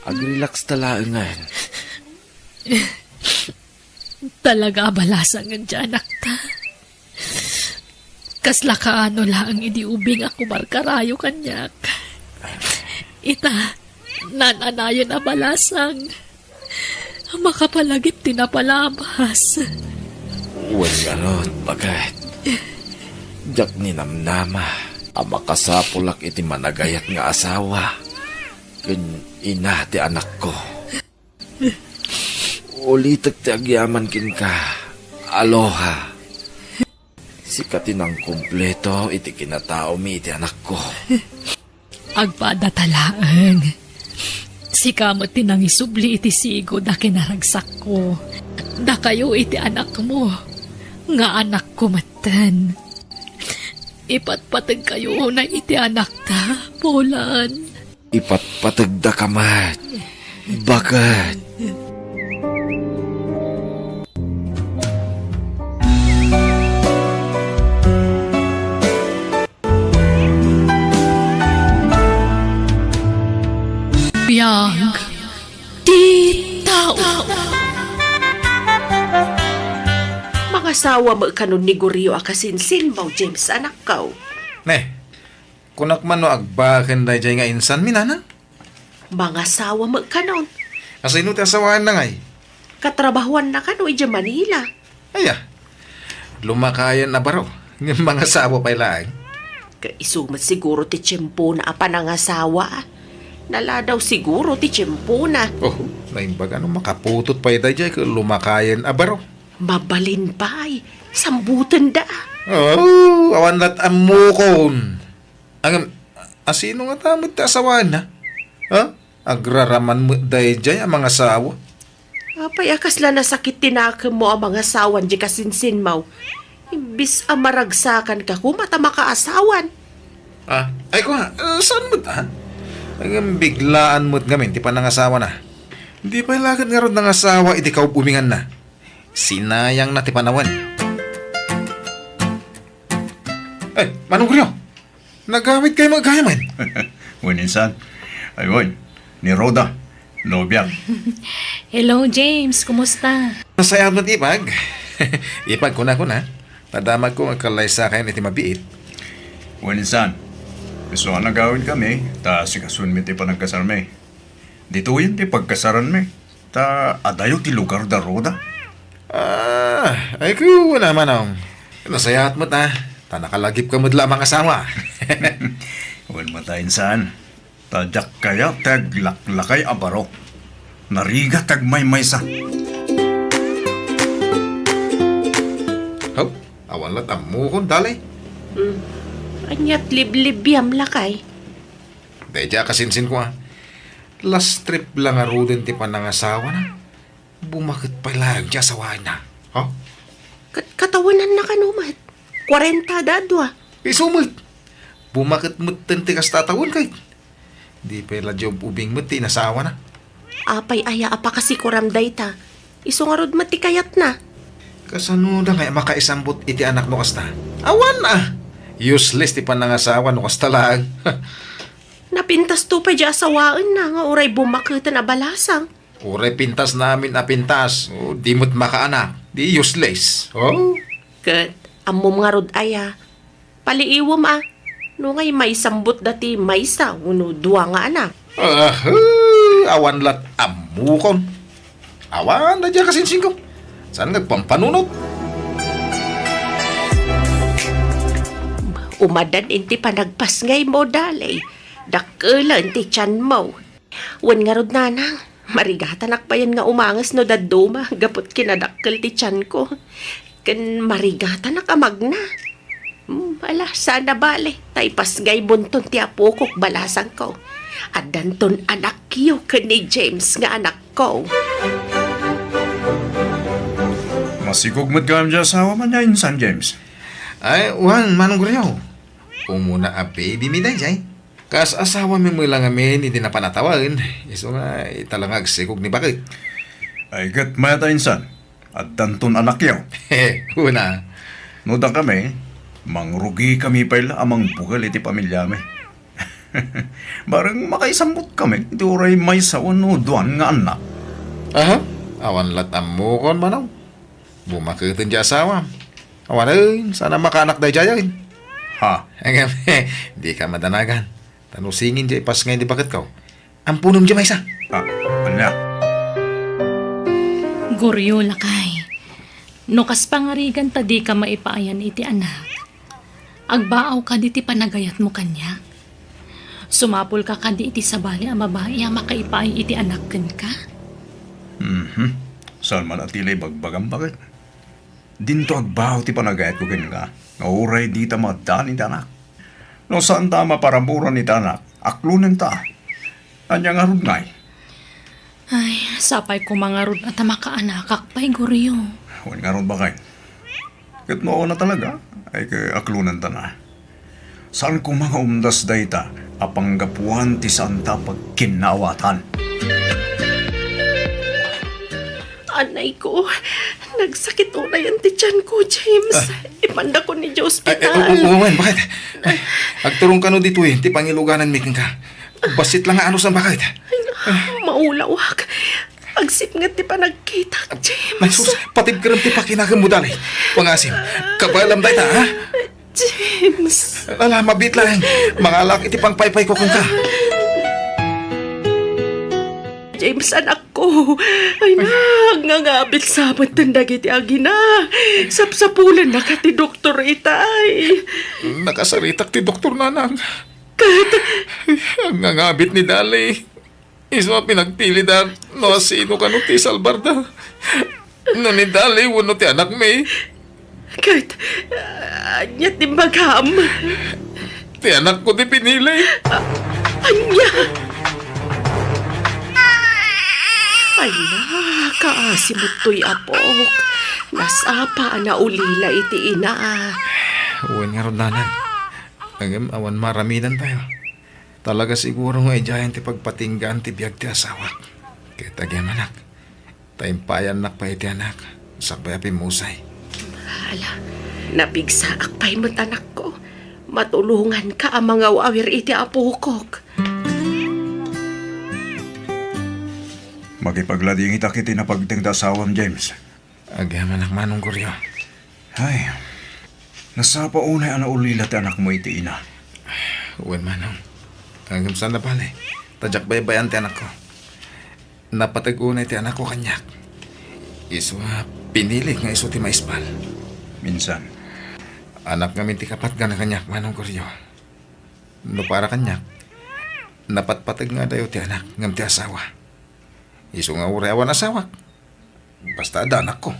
Agrelax ta laengen. Talaga a balasangen ti anakta. Kasla kaano laeng idi ubing a kumarkarayo kaniak. Ita, naan-anayon a balasang. Makapalagip ti napalabas. Wen ngarud, baket. Diak ninamnama a makasapulak iti managayat nga asawa ken ina ti anakko. Ulitek ti agyaman kenka. Aloha. Sika ti nangkumpleto iti kinataomi iti anakko. Agpada ta laeng. Sika met ti nangisubli iti sigud a kinaragsakko. Dakayo iti anakmo, nga anakko metten. Ipatpategkayo unay iti anakta, Polan. Ipatpategdaka met, baket. Biag ti tao. Mangasawa met kanon ni Gorio a kasinsinmo, James, anakko. Ne, kunak man no agbaken daydiay nga insanmi, nanang? Mangasawa met kanon. Asino ti asawaenna ngay? Katrabahoanna kano idiay Manila. Aya, lumakayen a baro. Ngem mangasawa pay laeng. Ket isu met siguro ti tiempona a panangasawa. Naladaw siguro ti tiempona. Oh, naimbag a no makaputot pay daydiay ket lumakayen a baro. Mabalin pay, sambutenda. Oh, awan lat ammokon. Ngem, asino ngata met ti asawaenna? Ha? Agraraman met daydiay a mangasawa? Apay a kasla nasakit ti nakemmo a mangasawan diay kasinsinmo? Imbes a maragsakanka koma ta makaasawan. Ah, ay ko nga, eh, saan met, ha? Ngem biglaan met ngamin ti panangasawana. Di pay la ket ngarud nangasawa iti kaub-ubinganna. Sinayangna ti panawen. Eh, Manong Rio! Nagawidkayo met gayam? Wen, insan. Ay, wen. Ni Rhoda, nobiak. Hello, James. Kumusta? Nasayaat met, ipag. Ipag, kuna, kuna. Nadamagko nga agkallaysakayon iti mabiit. Wen, insan. Isu a nagawidkami, ta asikasoenmi ti panagkasarmi. Ditoyen ti pagkasaranmi. Ta adayo ti lugar da Rhoda? Ah, ay ko, wala, manong. Nasayaat met, a. Ta nakalagipka met la a mangasawa. Wen met, insan. Ta diak kayat ti aglaklakay a baro. Narigat ti agmaymaysa. Haw, awan lat ammokon, dali. Hmm. Aniat liblibiam, lakay? Daydiay a kasinsinko, a. Last trip la ngaruden ti panangasawana. Bumaket pay laeng ti asawaenna. Ha? Ket katawenanna kano met? Kuarenta da dua. Isu met. Bumaket metten ti kasta a tawen, ket di pay la diay ub-ubing met ti inasawana. Apay aya a pakasikuram dayta? Isu ngarud met ti kayatna. Kasano da ngay a makaisambut iti anak no kasta? Awan, a! Useless ti panangasawa no kasta laeng. Napintasto pay diay asawaenna nga uray bumaketen a balasang. Uray pintasna amin a pintas, o, di met makaanak, di useless. Oh? Ket ammom ngarud aya, paliiwem, a, no ngay maisambutda ti maysa wenno dua nga anak. Ah, eh, awan lat ammokon. Awan daydiay a kasinsinko. Saan nga agpampanunot? Umadan iti panagpasngaymo, dali. Dakkelen ti tianmo. Wen ngarud, nanang, marigatanak payen nga umanges no dadduma gapu ti kinadakkel ti tianko. Ken marigatanak a magna. Hmm, ala, saan a bale, ta ipasngaybonton ti apokok, balasangko. Addanton anakyo ken ni James nga anakko. Masikog met gayam ti asawam ania insan, James? Ay, wen, Manong Goryo. Umuna a baby mi daydiay. Kas asawami met la ngamin iti napan a tawen, isu nga ita la nga agsikog ni baket. Ay, ket mayat a insan, addanton anakyo. Una. No dakami, mangrugikami pay la a mangbukel iti pamiliami. Bareng makaisammutkami iti uray maysa wenno duan nga annak. Aha? Awan lat ammokon, Manong. Bumaketen ti asawam. Awanen, saan a makaanak daydiay. Ha? Ngem, dika madanagan. Ta no singin diay ipasngay ni baketko, amponem diay maysa. Ah, ania? Goryo, lakay. No kas pangarigan ta dika maipaayan iti anak, agbaaw kadi ti panagayatmo kaniak? Sumapulka kadi iti sabali a babai a makaipaay iti anak kenka? Mhm. Saan man a ti la ibagbagam, baket? Dinto agbaaw ti panagayatko kenka, nga uray dita maaddaan iti anak. No saanta a maparaburan iti anak, aklonenta. Ania ngarud ngay? Ay, sapay koma ngarud a ta makaanakak pay, Goryo. Wen ngarud, baket. Ket no awan a talaga, ay, ket aklonenta na. Saan koma nga umdas dayta a panggapuan ti saanta a pagkinnaawatan. Anay ko, nagsakit unayen ti tiyan ko, James. Ah. Ipandako ni Dios Ay, ay, ospital. Oo, owen, baket? Agturong kano ditoy ti pangilugananmi kenka. Bassit la nga anus a baket. Ay, maulawak. Agsipnget ti panagkitak, James. Ay, sus, patibkerem ti pakinagemmo, dali. Pangasim, kabaelam dayta, ha? James. Ala, mabiit laeng. Mangalak iti pangpaypayko kenka. James, anakko. Ay, nangangabit sa met dagiti agina. Sapsapulennaka ti doktor itay. Nakasaritak ti doktor, nanang. Ket? Nangangabit ni Dali. Isu a pinagpilida no asino kano ti salbarda. No ni Dali wenno ti anakmi. Ket, ah, ania ti imbagam? Ti anakko ti pinili. Ah, ania? Ay, nakaasimot toy apok. Nasapa a naulila iti ina. Wen ngarud, nanang. Ngem awan maaramidantayo. Talaga siguro nga idiayen ti pagpatinggaan ti biag ti asawak. Ket agyamanak, ta impayannak pay iti anak, sakbay a pimmusay. Ala, napigsaak pay met, anakko. Matulonganka a mangawawir iti apokok. Makipagladingitak iti napagteng ti asawam, James. Agyamanak, Manong Goryo. Ay, nasapa unay a naulila ti anakmo iti ina. Wen, Manong. Ngem saan a bale, ta diak baybay-an ti anakko. Napateg unay ti anakko kaniak. Isu a pinilik nga isu ti maispal. Minsan. Anak ngamin ti kapatgan a kaniak, Manong Goryo. No para kaniak, napatpateg nga adayo ti anak ngem ti asawa. Isu nga uray awan asawak, basta adda anakko.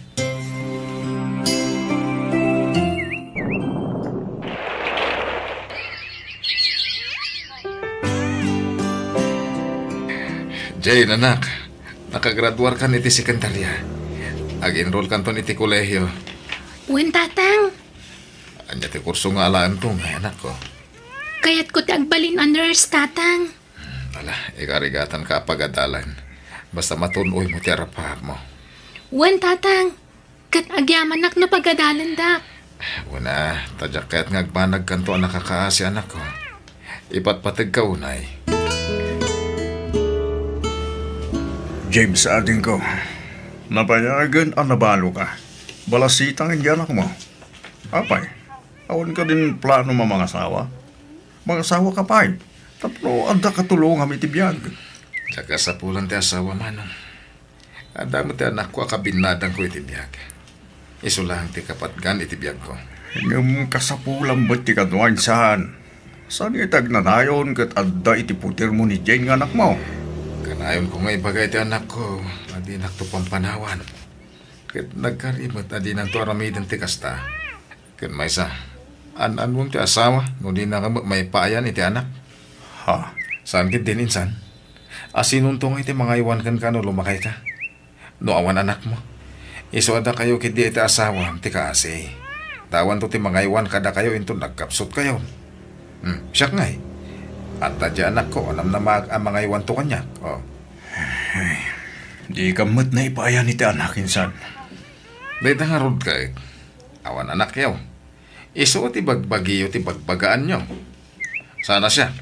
Jane, anak, nakagraduarkan iti sekundarya. Ag-enrollkanton iti kolehio. Wen, Tatang. Ania ti kurso nga alaento, anakko? Kayatko ti agbalin a nurse, Tatang. Ala, ikarigatanka a pagadalan. Basta matun-oymo ti arap-arapmo. Wen, Tatang. Ket agyamanak no pagadalandak. Wen, ta diak kayat nga agbanagkanto a nakakaasi, anakko. Ipatpategka unay. James, adingko, nabayagen a nabaloka. Balasitang iti anakmo. Apay, awan kadin plano a mangasawa? Mangasawaka pay, tapno adda katulongam iti biag. Diak kasapulan ti asawa, Manong. Adda met ti anakko a kabinnadangko iti biag. Isu laeng ti kapatgan iti biagko. Ngem kasapulan met ti kano, insan. Saan nga iti agnanayon ket adda iti putermo ni Jane nga anakmo? Kanayonko nga ibaga iti anakko a dinakto pampanawan. Ket nagkari met a dinanto aramiden ti kasta. Ken maysa, an-annuem ti asawa no dinaka met maipaayan iti anak. Ha? Saan ketdin, insan? Asinonto nga iti mangaywan kenka no lumakayka? No awan anakmo, isu a dakayo ketdi iti asawam ti kaasi. Ta awanto ti mangaywan kadakayo inton nagkapsutkayo. Hmm, siak ngay. Adda diay anakko a namnamaak a mangaywanto kaniak. Oh. Ay, dika met naipaayan iti anak, insan. Dayta ngarud ket, awan anakyo. Isu ti bagbagiyo ti bagbagaanyo. Sana siak.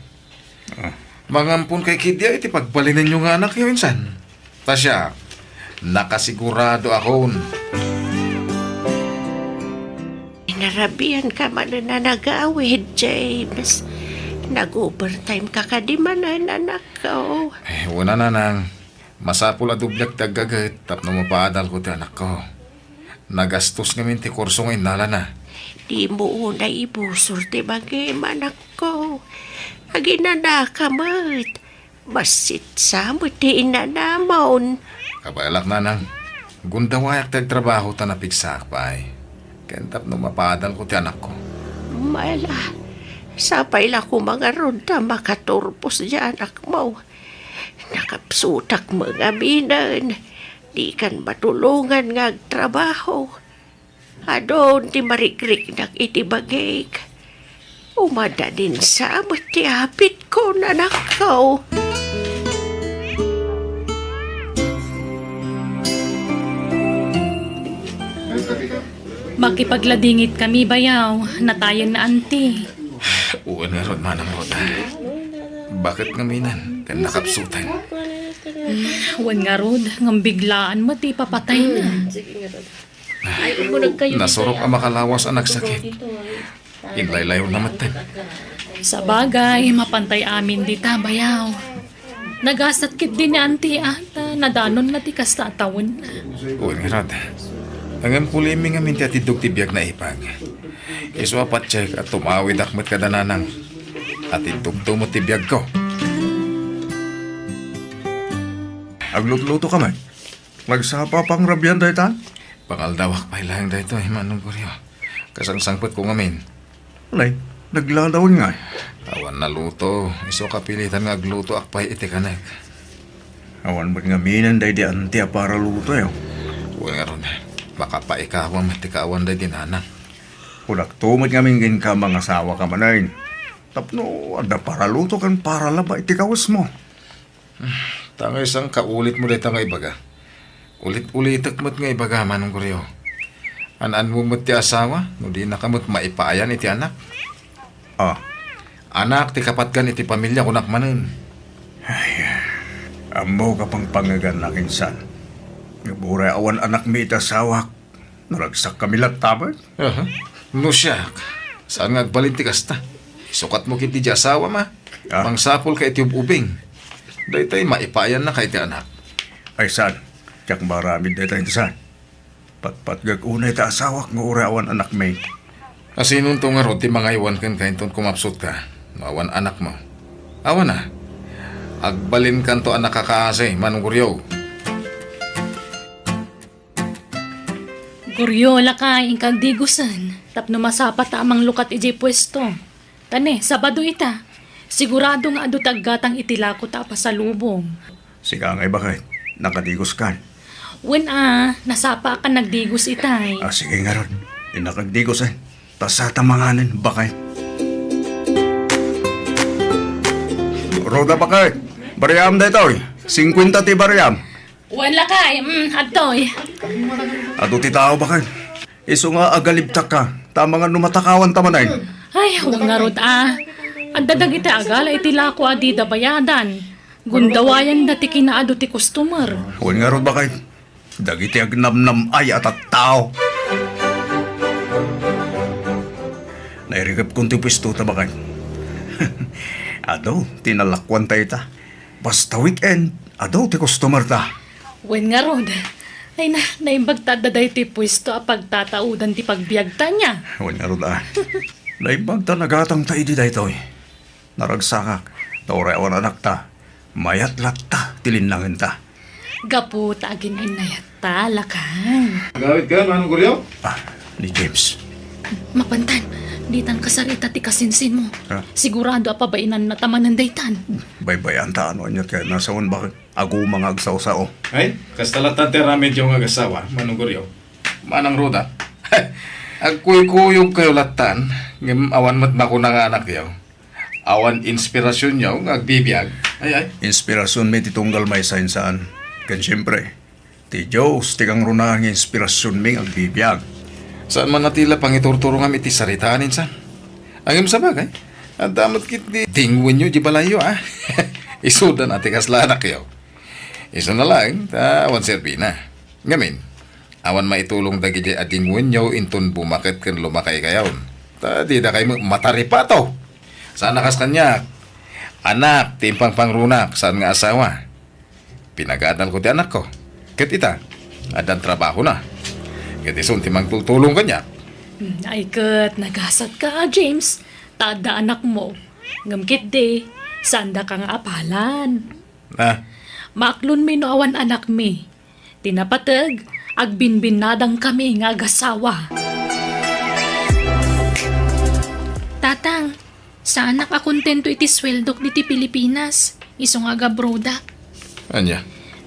Ah. Mangampon kay ketdi iti pagbalinenyo nga anakyo, insan. Ta siak, nakasigurado akon. Narabian ka manen a nagawid, James. Nag-overtime ka kadi manen, anakko. Eh, wen a, nanang. Masapul a dobliak ti aggaget tapno mapaadalko ti anakko. Nagastos ngamin ti kurso nga innalana. Dimo unay ibusor ti bagim, anakko. Aginanaka met. Bassit sa met ti inanamon. Kabaelak, nanang. Gundawayak ti agtrabaho ta napigsaak pay. Ken tapno mapaadalko ti anakko. Mala, sapay la koma ngarud ta makaturpos diay anakmo. Nakapsutak met ngaminen. Dikan matulongan nga agtrabaho. Adun ti marikriknak iti bagik. Umadadin sa met ti apitko, anakko. Makipagladingit kami, bayaw. Natayen na, anti. Wen ngarud, Manang Rhoda. Baket ngamin ken nakapsutan. Wen ngarud, ngem biglaan met ti ipapatayna. Nasurok a makalawas a nagsakit. Inlaylayon na metten. Sabagay, mapantay amin dita, bayaw. Nagasat ketdi ni anti a, ta nadanonna ti kasta a tawen. Wen ngarud. Ngem kulimi ngamin ti atiddog ti biag, naipag. Isu a patiek a tumawidak met kada nanang. Atiddogto met ti biagko. Aglutluto ka met. Nagsapa pangrabian dayta? Pangaldawak pay laeng daytoy, Manong Goryo. Kasangsangpetko ngamin. Nay, naglalawen ngay. Awan naluto. Isu kapilitan nga aglutoak pay iti kanek. Awan met ngaminen daydi anti a paralutoyo. Wen ngarud, makapaikawa met ti kaawan daydi nanang. Kunakto met ngamin kenka, mangasawa ka manen. Tapno adda paraluto ken paralaba iti kawesmo. Ta ngay saan kaulitmo dayta nga ibaga? Ulit-ulitek met nga ibaga, Manong Goryo. An-anmo met ti asawa, no dinaka met maipaayan iti anak. Ah. Anak ti kapatgan iti pamilia, kunak manen. Ay, ammok a pangpangegannak, insan. Ngem uray awan anakmi iti asawak, naragsakkami latta met. Aha. No siak, saan nga agbalin ti kasta? Isukatmo ketdi diay asawam a. Ah. Mangsapulka iti ub-ubing. Daytoy, maipayannaka iti anak. Ay, saan? Diak maaramid dayta, insan. Patpatgek unay ti asawak nga uray awan anakmi. Asinonto ngarud ti mangaywan kenka inton kumapsutka no awan anakmo? Awan a. Agbalinkanto a nakakaasi, Manong Goryo. Goryo, lakay, inka agdigusen tapno masapata a manglukat idiay puesto. Ta ne, Sabado ita. Sigurado nga adu ti aggatang iti lakota a pasalubong. Sika ngay, baket, nakadiguskan? Wen a, nasapaakan nagdigus itay. Ah, sige ngarud. Innak agdigus, eh. Ta sata manganen, baket. Rhoda, baket. Bariam daytoy. Singkuenta ti bariam. Wen, lakay, mm, adtoy. Adu ti tao, baket. Isu nga agalibtakka, ta amangan no matakawanta manen. Ay, wen ngarud a. Adda dagiti agala iti lako a dida bayadan. Gundawayanda ti kinaadu ti customer. Wen ngarud, baket. Dagiti agnamnam-ay a tattao. Nairikepkon ti puestota, baket. Adu ti nalakuanta ita. Basta weekend, adu ti customerta. Wen ngarud. Ay na, naimbag ta adda daytoy puesto a pagtataodan ti pagbiagta, nia. Wen ngarud a. Naimbag ta nagatangta idi daytoy. Naragsakak, ta uray awan anakta, mayat latta ti linnangenta. Gapu ta agin-innayatta, lakay. Agawidka, Manong Goryo? Ah, ni James. Mapantan, ditan kasarita ti kasinsinmo. Ha? Sigurado a pabainanna ta manen daytan. Baybay-anta no aniat kayatna, saan, bakit? Aguma nga agsawsao. Ay, kasta lattan ti aramidyo nga agasawa, Manong Goryo. Manang Roda, agkuykuyogkayo lattan, ngem awan met makuna nga anakyo. Awan inspirasionyo nga agbibiag. Ay, ay. Inspirasionmi ti tunggal maysa, insan. Ken siempre, ti Dios ti kangrunaan nga inspirasionmi nga agbibiag. Saan man a ti la pangiturturongam iti saritaan, insan. Ngem sabagay, adda met ketdi dingwenyo di balayyo, a. Isudan a ti kasla anakyo. Isuna laeng, ta awan serbina. Ngamin, awan maitulong dagidiay a dingwenyo inton bumaket ken lumakaykayon. Ta didakay met mataripato. Saan a kas kaniak, anak ti impangpangrunak, saan nga asawa. Pinagadalko ti anakko. Ket ita, addan trabahona. Ket isun ti mangtultulong kaniak. Hmm, ay ket, nagasatka, James. Ta adda anakmo. Ngem ketdi, saandaka nga apalan. Ah. Maaklonmi no awan anakmi. Ti napateg, agbinbinnadangkami nga agasawa. Tatang, saanak a kontento iti sueldok diti Pilipinas, isu nga agabrodak. Ania?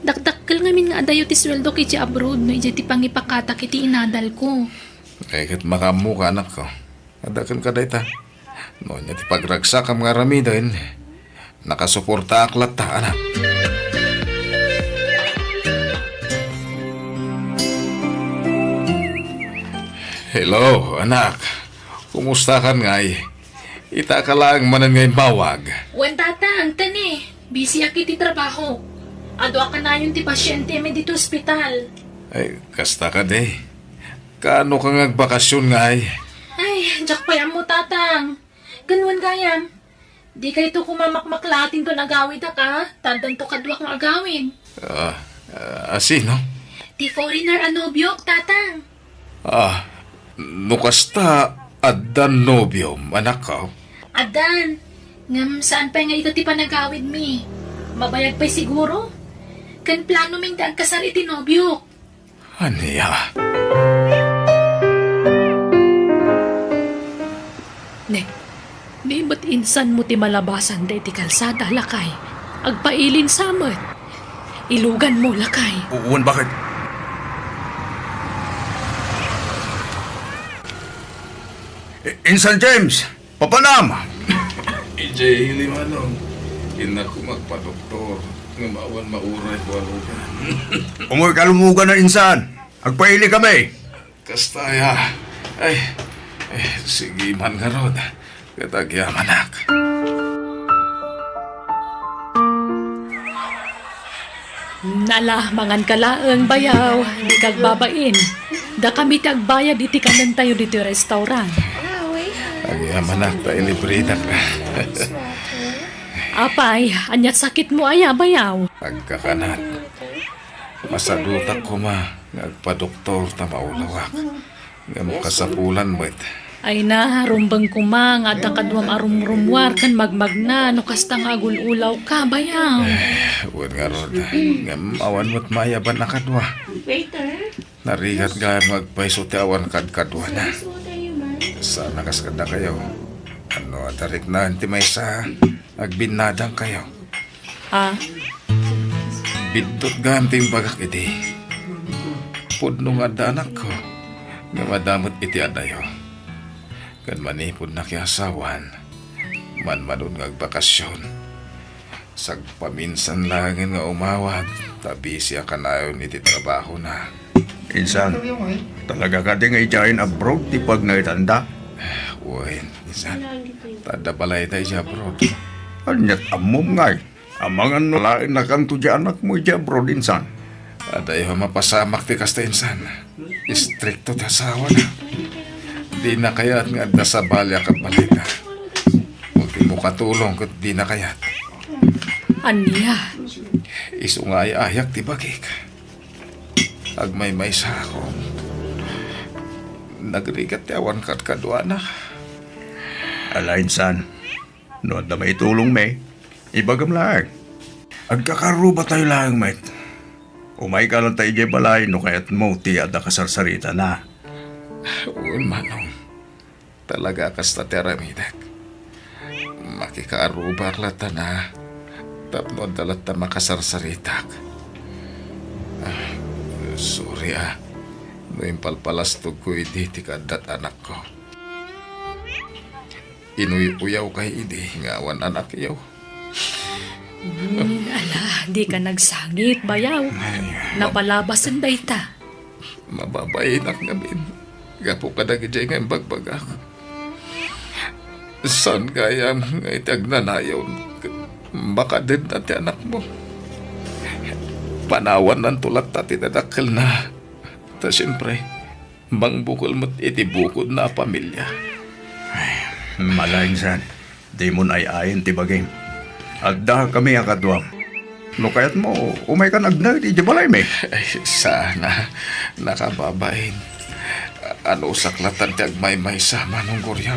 Dakdakkel ngamin nga adayo ti sueldok iti abroad no idiay ti pangipakatak iti inadalko. Ay, ket makaammoka, anakko. Adda kenka dayta. No ania ti pagragsakam nga aramiden, nakasuportaak latta, anak. Hello, anak. Kumustakan ngay? Itaka laeng manen nga immawag. Wen, Tatang, tani. Busyak iti trabaho. Adu a kanayon ti pasientemi ditoy ospital. Ay, kasta kadi. Kaano ka nga agbakasyon ngay? Ay, diak pay ammo, Tatang. Ken wen gayam, dikayto koma makmaklaat inton agawidaka, ta addanto kaduak nga agawid. Ah, ah, sino? Ti foreigner a nobiok, Tatang. Ah, no kasta, addan nobiom, anakko? Addan. Ngem saan pay nga ita ti panagawidmi. Mabayag pay siguro. Ken planomin ti agkasar iti nobiok. Ania? Ne, di met insanmo ti malabasan daydi kalsada, lakay. Agpailinsa met. Iluganmo, lakay. Wen, bakit? I-, Insan James! Papanam! Idiay ili, Manong. Innak koma agpadoktor, ngem awan mauray ko a lugan. Umoy ka lumugan, insan. Agpaili kami. Kasta aya. Ay, ay, sige man ngarud. Ket agyamanak. Nala, manganka laeng, bayaw, dika agbabain. Dakami ti agbayad iti kanentayo ditoy restaurant. Agyamanak ta ilibridak. Apay, aniat sakitmo aya, bayaw? Agkakanat. Masadutak koma nga agpadoktor ta maulawak. Ngem kasapulan met. Ay na, rumbeng koma nga adda kaduam a rumrummuar ken magmagna no kasta nga agul-ulawka, bayaw. Eh, wen ngarud. Ngem awan met maayaban a kadua. Narigat gayam nga agpayso ti awan kadkaduana. Saan a kas kadakayo. Ano, adda riknaen ti maysa, agbinnadangkayo. Ah? Biddut gayam ti imbagak idi. Pudno nga adda anakko, ngem adda met iti adayo. Ken manipud nakiasawan, manmanon nga agbakasyon. Sagpaminsan laengen nga umawag, ta busy a kanayon iti trabahona. Insan, talaga kadi nga idiayen abroad ti pagnangitanda? Wen, insan. Ta adda balayda idiay abroad. Aniat ammom ngay? Amangan no laennakanto diay anakmo idiay abroad, insan. Adayo a mapasamak ti kasta, insan. Istrikto ti asawana. Dina kayat nga adda sabali a kabalayda. Ultimo katulong ket dina kayat. Ania? Isu nga ay-ayak ti bagik. Agmaymaysaak. Nagrigat ti awan kadkaduana. Ala, insan, no adda maitulongmi, ibagam laeng. Agkakarrubatayo laeng met. Umayka latta idiay balay no kayatmo ti adda kasarsaritana. Wen, manong. Talaga a kasta ti aramidek. Makikaarrubak latta na tapno adda latta makasarsaritak. Ah, sorry, ah, no impalpalastogko idi ti kaaddat anakko. Inuy-uyawkay idi nga awan anakyo. Hmm, ala, dika nagsangit, bayaw. Ay, ma- Napalabasen dayta. Mababainak ngamin gapu kadagiti nga imbagbagak. Saan gayam nga iti agnanayon, makadenna ti anakmo? Panawannanto latta ti dadakkelna. Ta siempre, mangbukel met iti bukodna a pamilia. Ay, malaing saan. Dimon ay-ayen ti bagim. Addakami a kaduam. No kayatmo, umaykan agna iti balaymi. Ay, saan a, nakababain. Anusak latta ti agmaymaysa, Manong Goryo.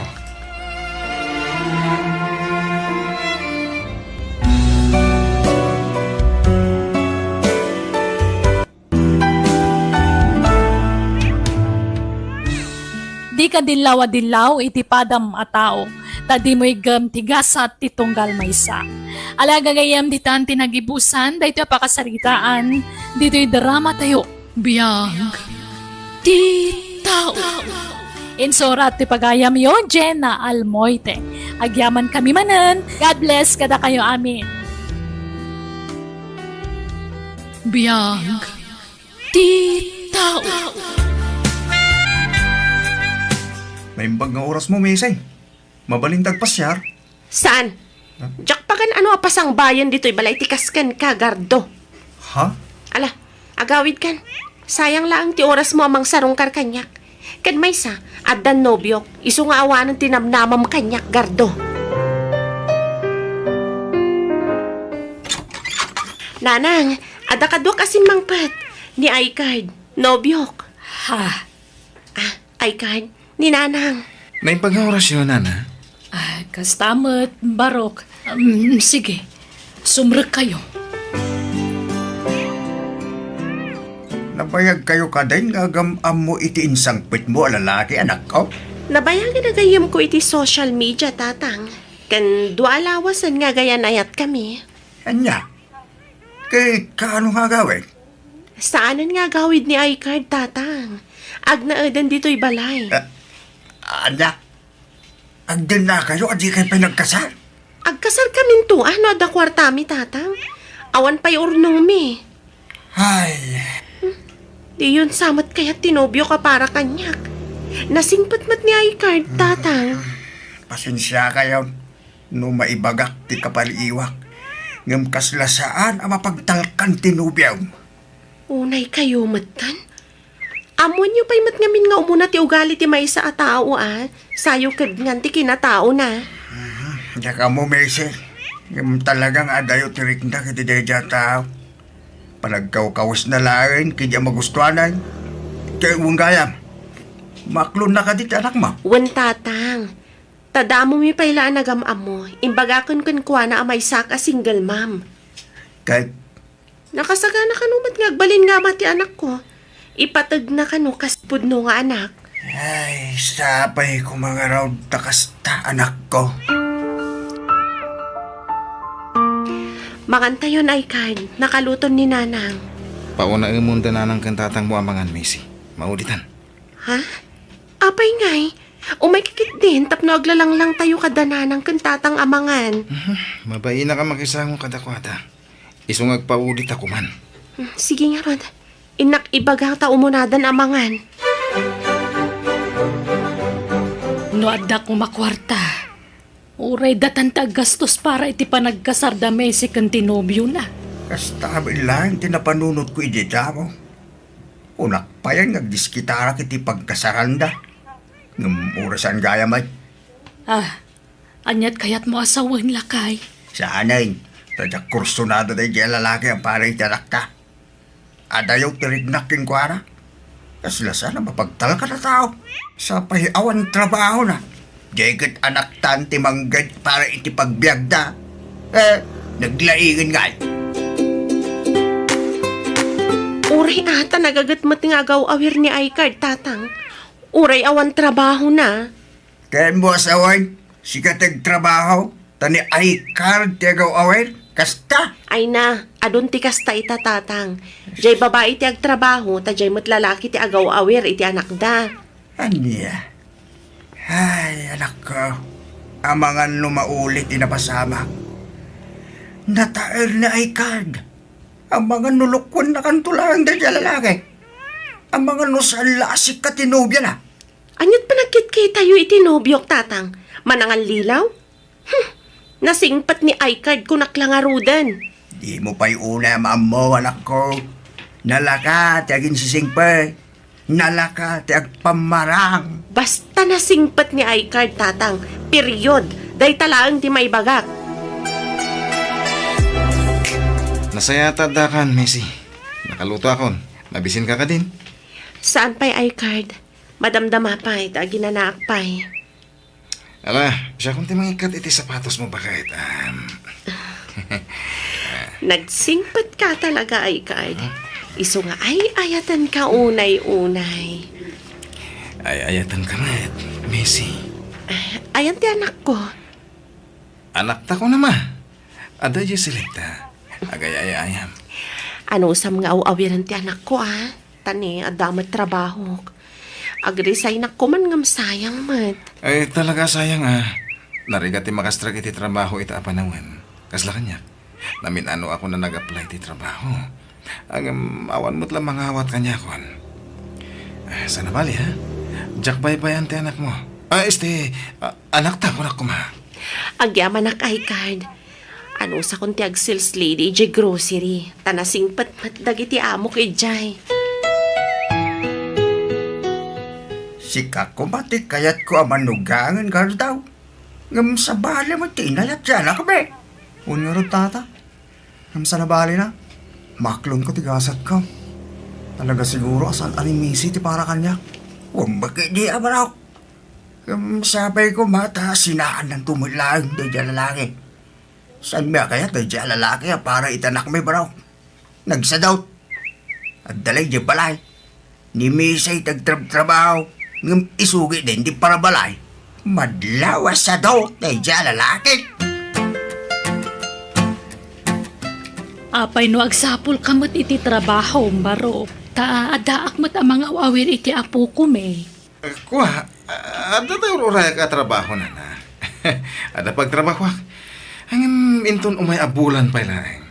Dika dillaw a dillaw iti padam a tao, ta dimo iggem ti gasat ti tunggal maysa. Ala, gagayyem, ditan ti nagibusan daytoy a pakasaritaan ditoy dramatayo, Biag ti Tao. Insurat ti pagayamyo, Jenna Almoite. Agyamankami manen. God bless kadakayo amin. Biag ti Tao. Naimbag nga orasmo, Missy. Mabalin ta agpasiar? Saan? Huh? Diak pagan-ano a pasangbayen ditoy balay ti kas kenka, Gardo. Ha? Ala, agawidkan. Sayang laeng ti orasmo a mangsarungkar kaniak. Ken maysa, addan nobiok, isu nga awanen ti namnamam kaniak, Gardo. Nanang, adda kaduak a simmangpet. Ni Aykard, nobiok. Ha? Ah, Aykard, ni Nanang. Naimbag nga orasyo, Nana? Ah, kasta met, Barok. Um, sige, sumrekkayo. Nabayagkayo kadin nga agam-ammo iti insangpetmo a lalaki, anakko? Nabayagen a gayyemko iti social media, Tatang. Ken dua a lawasen nga agayanayatkami. Ania? Ket kaano nga agawid? Saanen nga agawid ni Aykard, Tatang. Agnaeden ditoy balay. Ah, ania? Agdennakayo a dikay pay nagkasar? Agkasarkaminto, ah, no adda kuartami, Tatang. Awan pay urnongmi. Ay. Diyon sa met kayat ti nobiok a para kaniak. Nasingpet met ni Aykard, Tatang. Pasensiakayon no maibagak ti kapaliiwak, ngem kasla saan a mapagtalkan ti nobiom. Unaykayo metten? Ammoenyo pay met ngamin nga umuna ti ugali ti maysa a tao, a sayo kedngan ti kinataona. Mhm. Diak ammo, Missy. Ngem talaga nga adayo ti riknak iti daydiay a tao. Panagkawkawesna laeng ken di a magustuanan. Ket wen gayam, maaklonna kadi ti anakmo? Wen, Tatang. Ta damomi pay la a nagam-ammo, imbagaken kenkuana a maysaak a single mom. Ket? Nakasagana kano met nga agbalin nga ama ti anakko. Ipategna kano kas pudno nga anak. Ay, sapay koma ngarud ta kasta, anakko. Mangantayon, Aykard, nakaluton ni Nanang. Paunaemon da Nanang ken Tatangmo a mangan, Missy. Mauditan. Ha? Apay ngay? Umayka ketdin tapno aglalanglangtayo kada Nanang ken Tatang a mangan. Mhm. Mabainak a makisango kadakuada. Isu nga agpaudit a kuman. Hmm, sige ngarud. Innak ibaga ta umunadan a mangan. No adda koma kuarta, uray datan ti aggastos para iti panagkasarda Missy ken ti nobiona. Kasta met laeng ti napanunotko idi damo. Kunak payen nga agdiskitarak iti pagkasaranda. Ngem uray saan gayam ay. Ah, aniat kayatmo a sawen, lakay? Saanen, ta diak kursunada daydiay a lalaki a para iti anakta. Adayo ti riknak kenkuana. Kasla saan a mapagtalkan a tao. Sapay awan trabahona. Diay ket anaktan ti mangged para iti pagbiagda. Eh, naglaingen ngay. Uray a ta nagaget met nga agaw-awir ni Aykard, Tatang. Uray awan trabahona. Ken mo asawen, sika ti agtrabaho, ta ni Aikard ti agaw-awir, kasta? Ay na, adun ti kasta ita, Tatang. Jay babai ti agtrabaho, ta jay met lalaki ti agaw-awir iti anakda. Ania? Ay, anakko, amangan no maulit ti napasamak. Nataer ni Aikard. Amangan no lukuennakanto laeng daydiay a lalaki. Amangan no saan la a sika ti nobiana. Ania't panagkitkitayo iti nobiok, Tatang? Manangallilaw? Hmm, nasingpet ni Aikard, kunak la ngaruden. Dimo pay unay a maammo, anakko. Nalaka ti aginsisingpet. Nalaka ti agpammarang. Basta nasingpet ni Aikard, Tatang. Period. Dayta laeng ti maibagak. Nasayaat ta addakan, Macy. Nakalutoakon. Mabisinka kadin? Saan pay, Aikard? Madamdama pay ta aginanaak pay. Ala, siakon ti mangikkat iti sapatosmo, baket. Am. Nagsingpetka talaga, Aikard. Isu nga ay-ayatenka unay-unay. Ay-ayatenka met, Macy. Ayan ti anakko. Anakta ko na, ma. Adda diay silikta. Agay-ayayam. Anusam nga aw-awiran ti anakko, a? Ta ni, adda met trabahok. Agresignak koman ngem sayang met. Ay, talaga sayang, a. Narigat ti makastrek iti trabaho ita a panawen. Kasla kaniak. Namin-anoakon a nag-apply ti trabaho. Ngem awan met la mangawat kaniakon. Ah, saan a bali, ha? Diak baybay-an ti anakmo. Ah, este, ah, anakta, kunak koma. Agyamanak, Aikard. Anusakon ti ag-sales lady idiay grocery, ta nasingpet met dagiti amok idiay. Sika koma ti kayatko a manugangen, Gardaw. Ngem sabali met ti inayat ti anakmi. Wen ngarud, tata. Ngem saan a balina, maklonko ti gasatko. Talaga siguro a saan a ni Macy ti para kaniak. Wen met ketdi a barok. Ngem sapay koma ta sinaannanto met laeng daydiay a lalaki. Saanmi a kayat daydiay a lalaki a para iti anakmi, barok. Nagsadot. Adda la idiay balay. Ni Macy ti agtrabtrabaho, ngem isu ketdin ti parabalay. Madlaw a sadot daydiay a lalaki. Apay no agsapulka met iti trabahom, barok, ta addaak met a mangaw-awir iti apokon, e. Kua, adda ti ur-urayak a trabaho, nana. Adda pagtrabahoak. Ngem inton umay a bulan pay laeng.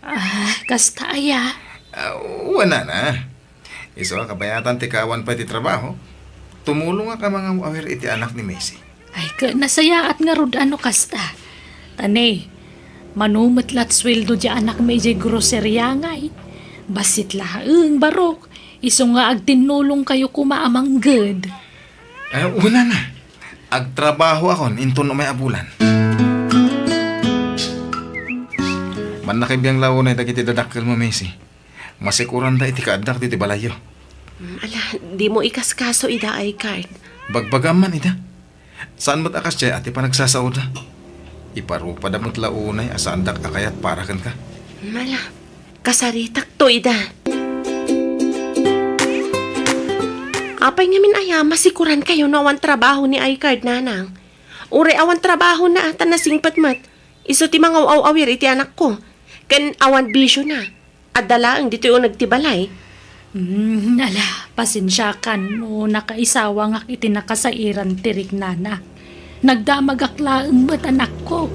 Ah, kasta aya? Ah, wen, nana. Isu a kabayatan ti kaawan pay ti trabaho, tumulongak a mangaw-awir iti anak ni Macy. Ay, ket nasayaat ngarud a no kasta. Ta ne, mano met lat sueldo diay anakmi idiay groceria ngay. Bassit laeng, barok, isu nga agtinnulongkayo koma a mangged. Eh, wen, nana. Agtrabahoakon inton umay a bulan. Mannakabiang la unay dagiti dadakkelmo, Macy. Masikuranda iti kaaddak ditoy balayyo. Mm, ala, dimo ikaskaso ida, Aikard. Bagbagam man ida. Saan met a kasdiay a ti panagsasaoda. Iparupada met la unay a saandak a kayat para kenka. Mm, ala, kasaritakto ida. Apay ngamin aya, masikurankayo no awan trabaho ni Aikard, nanang? Uray awan trabahona, ta nasingpet met. Isu ti mangaw-awir iti anakko. Ken awan bisiona. Adda laeng ditoy uneg ti balay. Hmm, ala, pasensiakan no nakaisawangak iti nakasairan ti riknana. Nagdamagak laeng met, anakko.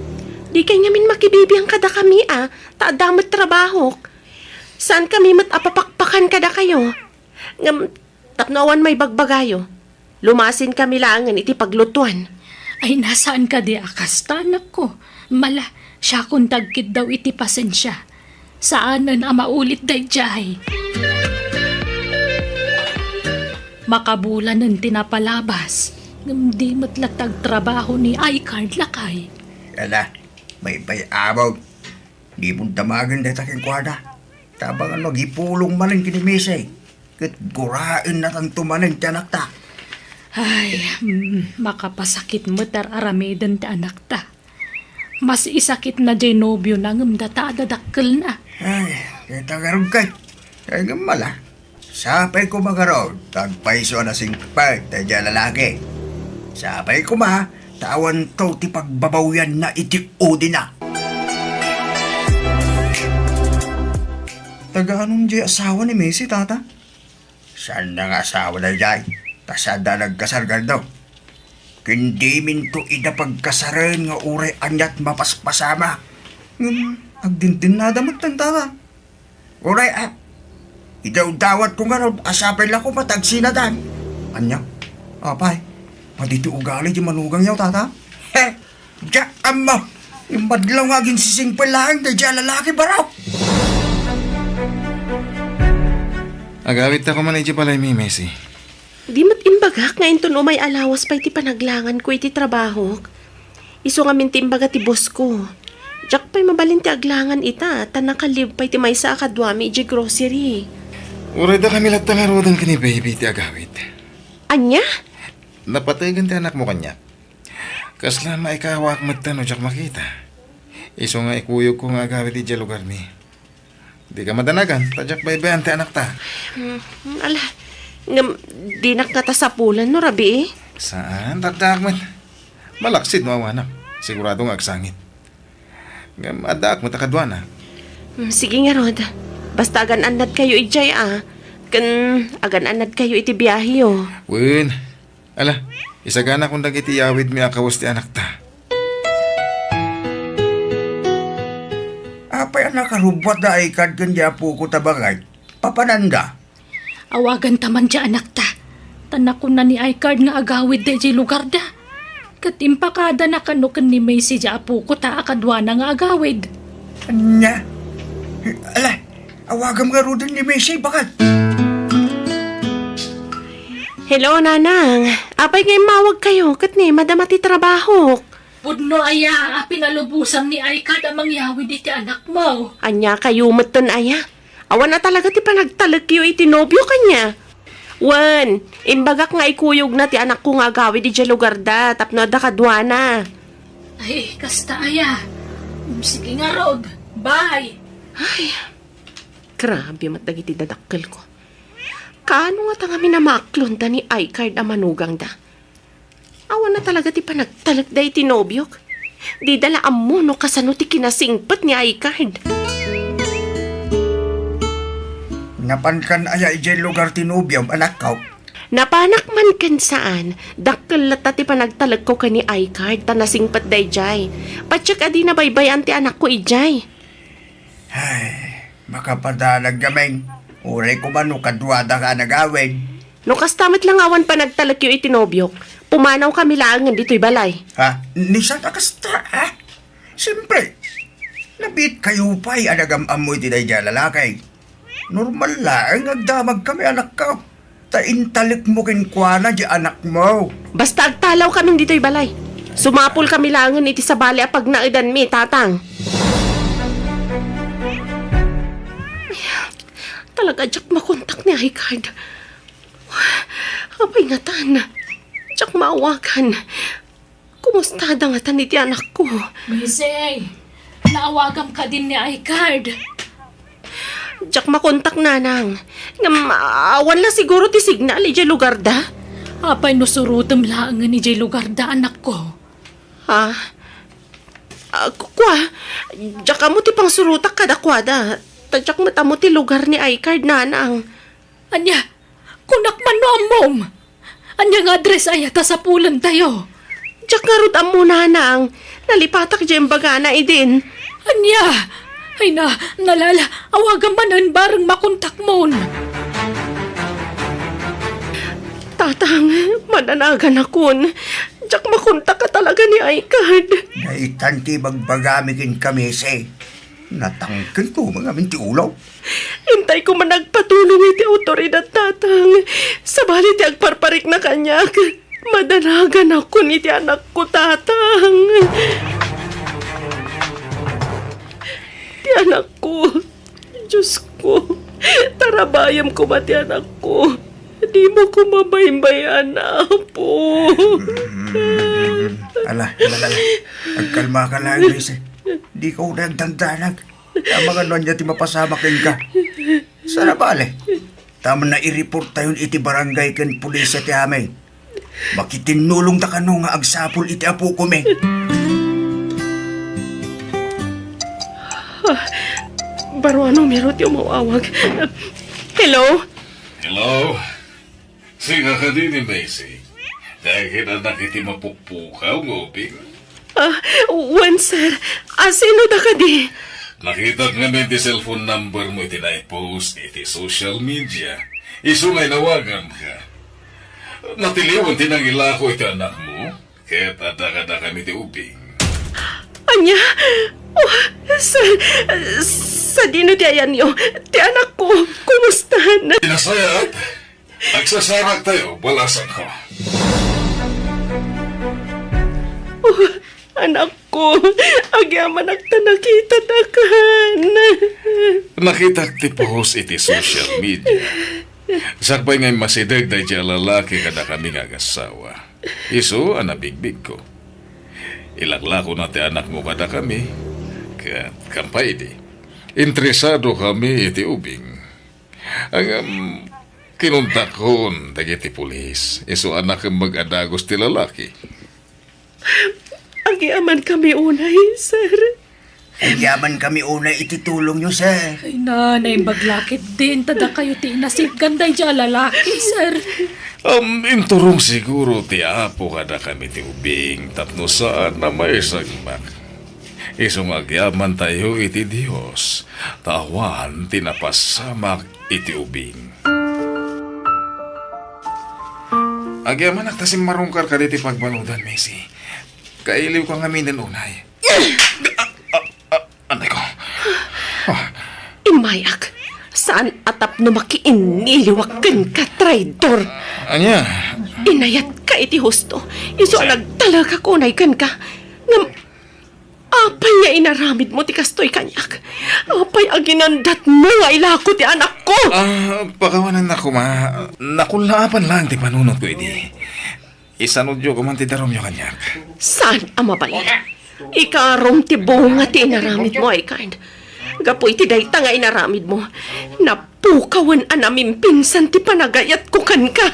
Dikay ngamin makibibiang kadakami a, ta adda met trabahok. Saankami met a papakpakan kadakayo. Ngem tapno awan maibagbagayo, lumasinkami laengen iti paglutuan. Ay, saan kadi a kasta, anakko. Mala, siakon ti agkiddaw iti pasensia. Saanen a maulit daydiay. Makabulanen ti napalabas, ngem di met la ti agtrabaho ni Aikard, lakay. Ala, baybay-amok. Dimon damagen dayta kenkuana. Tabang no agipulong manen ken ni Macy, ket guraennatanto manen ti anakta. Ay, mm, makapasakit met ar-aramiden ti anakta. Mas isakitna diay nobiona ngem data a dadakkelna. Ay, dayta ngarud kay. Ay, ngem mala. Sapay koma ngarud, ta agpayso a nasingpet daydiay a lalaki. Sapay koma, ta awanto ti pagbabawianna iti udina. Taga anun diay asawa ni Macy, Tata? Saanna nga asawa daydiay, ta saanda a nagkasar, Gardo. Ken diminto ida pagkasaren nga uray aniat mapaspasama. Ngem agdindennada metten, Tata. Uray, a, idawdawatko ngarud a sapay la koma ta agsinadan. Ania? Apay, padi ti ugali ti manugangyo, Tata? He, diak ammo. Imbadlaw nga aginsisingpel laeng daydiay a lalaki, barok. Agawidta koma idiay balaymi, Macy. Di met imbagak nga inton umay a lawas pay ti panaglanganko iti trabahok. Isu ngamin ti imbaga ti bossko. Diak pay mabalin ti aglangan ita, ta nakalliw pay ti maysa a kaduami idiay grocery. Uray dakami latta ngaruden ken ni Baby ti agawid. Ania? Napategen ti anakmo kaniak. Kasla maikawak metten no diak makita. Isu nga ikuyogko nga agawid idiay lugarmi. Dika madanagan, ta diak baybay-an ti anakta. Hmm, ala, ngem dinak ngata sapulan no rabii? Saan, addaak met. Malaksid no awanak. Sigurado nga agsangit. Ngem addaak met a kaduana. Hmm, sige ngarud. Basta agan-annadkayo idiay a. Ken agan-annadkayo iti biaheyo. Wen, ala, isaganakon dagiti iyawidmi a kawes ti anakta. Apay a nakarubbuat da Aikard ken di apoko ta bangay? Papananda? Awaganta man di anakta. Ta nakuna ni Aikard nga agawidda idiay lugarda. Ket impakadana kano ken ni Macy di apoko ta a kaduana nga agawid. Ania? Ala, awagam ngaruden ni Macy, baket. Hello, Nanang. Apay nga immawagkayo ket ni madama ti trabahok? Pudno aya a pinalubosam ni Aikard a mangyawid iti anakmo? Ania kayo metten aya? Awan a talaga ti panagtalekyo iti nobiok ania? Wen, imbagak nga ikuyogna ti anakko nga agawid idiay lugarda tapno adda kaduana. Ay, kasta aya. Sige ngarud. Bye. Ay, grabe met dagiti dadakkelko. Kaano ngata ngamin a maaklonda ni Aikard a manugangda? Awan a talaga ti panagtalekda iti nobiok. Dida la ammo no kasano ti kinasingpet ni Aikard. Napankan aya idiay lugar ti nobiom, anakko? Napanak man ken saan, dakkel latta ti panagtalekko ken ni Aikard ta nasingpet daydiay. Patiek a dina baybay-an ti anakko idiay. Ay, makapadalag gamin. Uray koma no kaduada nga agawid. No kasta met la nga awan panagtalekyo iti nobiok, pumanawkami laengen ditoy balay. Ha? Ni saan a kasta, ha? Siyempre, nabiitkayo pay a nagam-ammo iti daydiay a lalaki. Normal laeng nga agdamagkami, anakko. Ta intalekmo kenkuana di anakmo. Basta agtalawkamin ditoy balay. Sumapulkami laengen iti sabali a pagnaedanmi, Tatang. Talaga, diak makontak ni Aikard. Apay ngatan? Diak maawagan. Kumustada ngatan iti anakko? Macy, naawagam kadin ni Aikard? Diak makontak, Nanang. Ngem, awan la siguro ti signal idiay lugarda. Apay no surotem laengen idiay lugarda, anakko? Ah, ah, ku-, kua, diak ammo ti pangsurotak kadakuada. Ta diak met ammo ti lugar ni Aikard, Nanang. Ania? Kunak man no ammom. Ania nga address aya ta sapulentayo? Diak ngarud ammo, Nanang. Nalipatak diay imbagana idin. Ania? Ay na, nalala, awagam manen bareng makontakmon. Tatang, madanaganakon. Diak makontak a talaga ni Aikard. Naitan ti ibagbagami kenka, Macy. Natangken koma ngamin ti ulo. Intay koma nagpatulong iti awtoridad, Tatang. Sabali ti agparparikna kaniak, madanaganakon iti anakko, Tatang. Ti anakko, Diosko, tarabayem koma ti anakko. Dimo koma baybay-an, Apo. Mm, ala, ala, ala. Agkalmaka laeng, Macy. Dika unay agdandanag. Amangan no ania ti mapasamak kenka. Saan a bale, ta amanna i-reporttayon iti barangay ken pulisya ti amin. Makitinnulongta kano nga agsapul iti apokon, eh. Ah, baro a numero ti umawawag. Hello? Hello? Sika kadi ni Macy? Dagiti anak iti mapukpukaw nga ubing? Ah, wen, sir. Ah, sino da kadi? Nakitak ngamin ti cellphone number mo iti naipost iti social media. Isu nga inawaganka. Natiliwan ti nangilako iti anakmo, ket adda kadakami ti ubing. Ania? Oh, sir, sadino ti ayanyo? Ti anakko, kumusta na? Inasayaat? Agsasaraktayo, balasangko. Oh, anakko, agyamanak ta nakitatakan. Nakitak ti post iti social media. Sakbay nga immasideg daydiay a lalaki kadakami nga agassawa. Isu a nabigbigko. Ilaklakona ti anakmo kadakami, ket kampay idi, interesado kami iti ubing. Ngem kinuntakkon dagiti pulis, isu a nakemmeg a dagus ti lalaki. Agyamankami unay, sir. Agyamankami unay iti tulongyo, sir. Ay na, naimbag la ketdin, ta dakayo ti inasipgan daydiay a lalaki, sir. Um, inturong siguro ti Apo kadakami ti ubing tapno saan a maisagmak. Isu nga agyamantayo iti Dios, ta awan ti napasamak iti ubing. Agyamanak ta simmarungkar kaditi pagbaludan, Macy. Kailiwka ngamin unay. Ah, ah, ah, anay ko. Ah. Immayak. Saan a tapno makiiniliwak kenka, traidor. Ania? Inayatka iti husto. Isu a nagtalekak unay kenka. Ngem, apay nga inaramidmo ti kastoy kaniak? Apay a ginandatmo nga ilako ti anakko? Ah, pakawanannak koma. Nakullaapan laeng ti panunotko idi. Isanudyo koman ti darumyo kaniak. Saan a mabalin? Ikarom ti bunga ti inaramidmo, Aykard. Gapu iti dayta nga inaramidmo, napukawen a namimpinsan ti panagayatko kenka.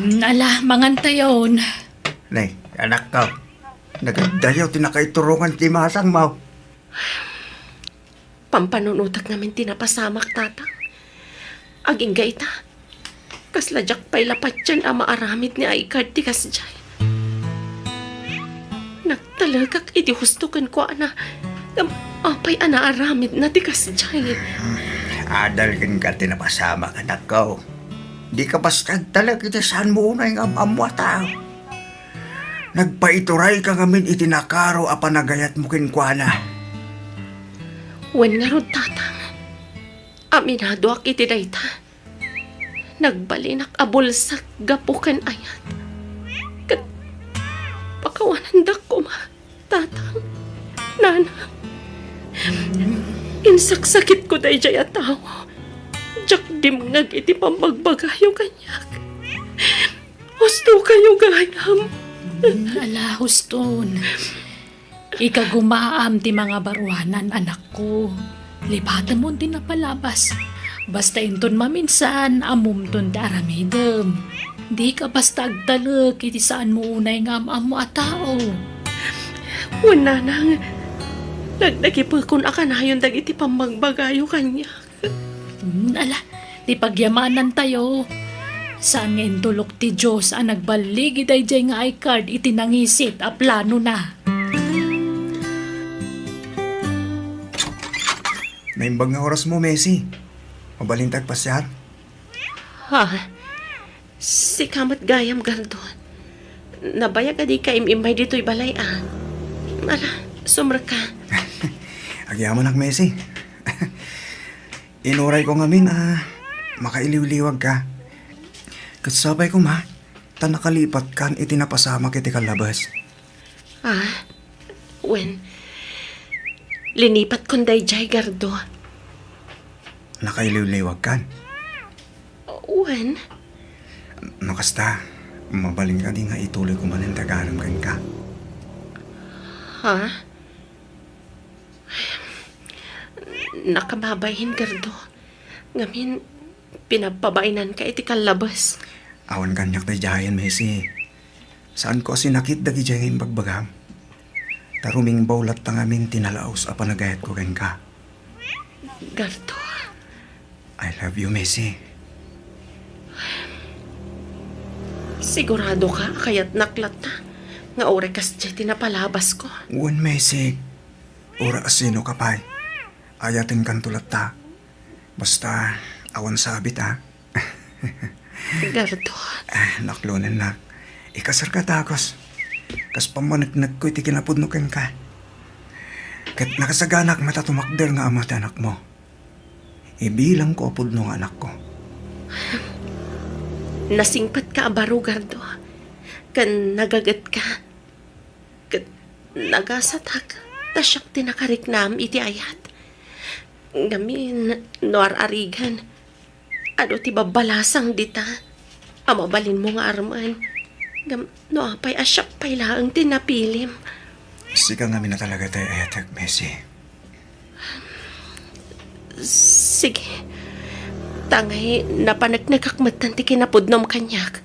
Mm, ala, mangantayon. Ne, anakko. Nagaddayaw ti nakaiturongan ti masangmo. Pampanunotek ngamin ti napasamak, Tatang. Agingga ita, kasla diak pay la patien a maaramid ni Aykard ti kasdiay. Nagtalekak iti husto kenkuana, ngem apay a naaramidna ti kasdiay? Adal kenka ti napasamak, anakko. Dika basta agtalek iti saanmo unay nga am-ammo a tao. Nagpaiturayka ngamin iti nakaro a panagayatmo kenkuana. Wen ngarud, Tatang, aminadoak iti dayta. Nagbalinak a bulsak gapu ken ayat. Ket pakawanandak koma, Tatang, Nanang. Insaksakitko daydiay a tao. Diak dimngeg iti pammagbagayo kaniak. Hustokayo gayam. Mm, ala, huston. Ikagumaam ti mangabaruanan, anakko. Lipatemon ti napalabas. Basta inton maminsan, ammomton ti aramidem. Dika basta agtalek iti saanmo unay nga am-ammo a tao. Wen, Nanang, nagdagipekon a kanayon dagiti pammagbagayo kaniak. Hmm, ala, ti pagyamanantayo. Saan nga intulok ti Dios a nagballigi daydiay nga I-card iti nangisit a planona. Naimbag nga orasmo, Macy. Mabalinta agpasiar? Ha? Sika met gayam, Gardo. Nabayag a dika im-immay ditoy balay, a. Ala, sumrekka. Agyamanak, Macy. Inurayko ngamin a makailiwliwagka. Ket sapay koma ta nakalipatkan iti napasamak iti kallabes. Ah, wen, linipatkon daydiay, Gardo. Nakailiwliwagkan? Wen. No kasta, mabalin kadi nga ituloyko manen ti agarem kenka? Ha? Nakababain, Gardo. Ngamin, Pinagpabainanka iti kallabes. Awan kaniak daydiayen, Mesi. Saanko a sinakit dagidiay nga imbagbagam. Ta rumingbaw latta ngamin ti nalaus a panagayatko kenka. Gardo. I love you, Mesi. Siguradoka a kayatnak latta nga uray kasdiay ti napalabasko? Wen, Mesi. Uray sinoka pay. Ayatenkanto latta. Basta, awan sabit, a. Gardo. Ah, naklonennak. Ikasarka dagus. Kas pammaneknekko iti kinapudno kenka. Ket nakasaganak met a tumakder nga ama ti anakmo. Ibilangko a pudno nga anakko. Nasingpetka a baro, Gardo. Ken nagagetka. Ket nagasatak ta siak ti nakariknam iti ayat. Ngamin, no ar-arigan, adu ti babbalasang dita a mabalinmo nga armen. Ngem no apay a siak pay laeng ti napilim? Sika ngamin a talaga ti ayatek, Mesi. Sige. Ta ngay, napaneknekak metten ti kinapudnom kaniak.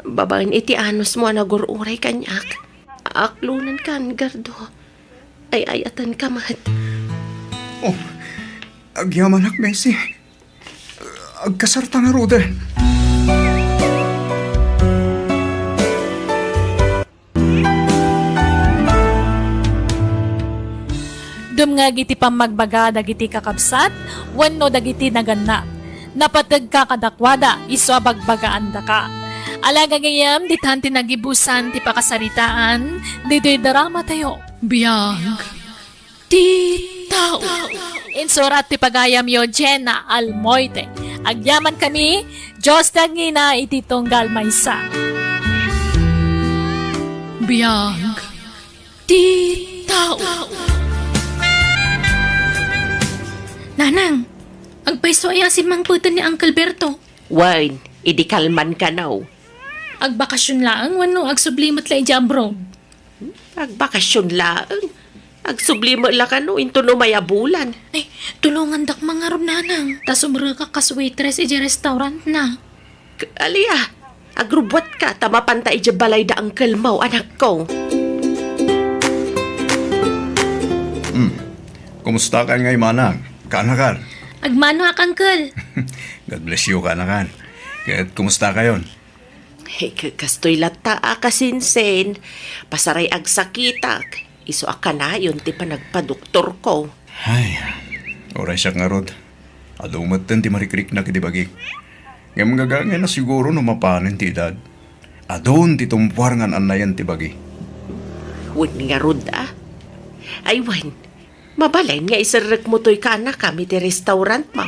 Babaen iti anusmo a nagur-uray kaniak. Aklonenkan, Gardo. Ay-ayatenka met. Oh, agyamanak, Mesi. Agkasarta ngaruden. Dumngeg iti pammagbaga dagiti kakabsat wenno dagiti naganna. Napategka kadakuada isu a bagbagaandaka. Ala gagayem, ditan ti nagibusan ti pakasaritaan ditoy drama tayo. Biag ti tao. Insurat ti pagayamyo, Jenna Almoite. Agyaman kami, Dios ti agngina iti tunggal maysa. Biag ti tao. Nanang, agpayso aya a simmangpeten ni Uncle Berto? Wen, idi kalman kano. Agbakasyon laeng wenno agsubli met la idiay abroad? Agbakasyon laeng. Agsubli met la kano inton umay a bulan. Ay, tulongandak man ngarud, Nanang. Ta sumrekak kas waitress idiay restaurant na. K-, alia, agrubbuatka ta mapanta idiay balay da uncle mo, anakko. Hmm. Kumusta kan ngay, Manang? Kaanakan? Agmanoak, Uncle. God bless you, kaanakan. Ket kumusta kayon? Ay, ka-, kastoy latta a kasinsin. Pasaray agsakitak. Isu a kanayon ti panagpadoktorko. Ay, uray siak ngarud. Adu metten ti marikriknak iti bagik. Ngem gagangayna siguro no mapanen ti edad. Adun ti tumpuar nga an-annayen ti bagi. Wen ngarud, a. Ay, wen. Mabalin nga iserrekmo toy kaanakam iti restaurantmo.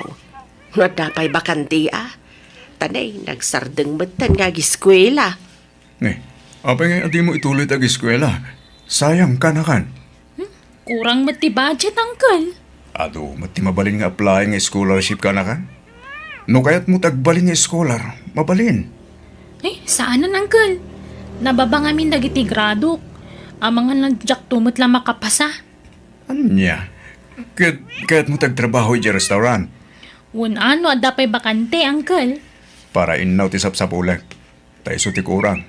No adda pay bakante, a. Ta nay, nagsardeng metten nga agiskuela. Ni, apay ngay a dimo ituloy ti agiskuela? Sayang, kaanakan. Hmm? Kurang met ti budget, Uncle. Adu met ti mabalin nga apply nga scholarship, kaanakan. No kayatmo ti agbalin nga scholar, mabalin. Ay, saanen, Uncle. Nababa ngamin dagiti gradok. Amangan a diakto met la makapasa. Ania? Ket kayatmo ti agtrabaho idiay restaurant? Wen a, no adda pay bakante, Uncle. Para innaw ti sapsapulek. Ta isu ti kurang.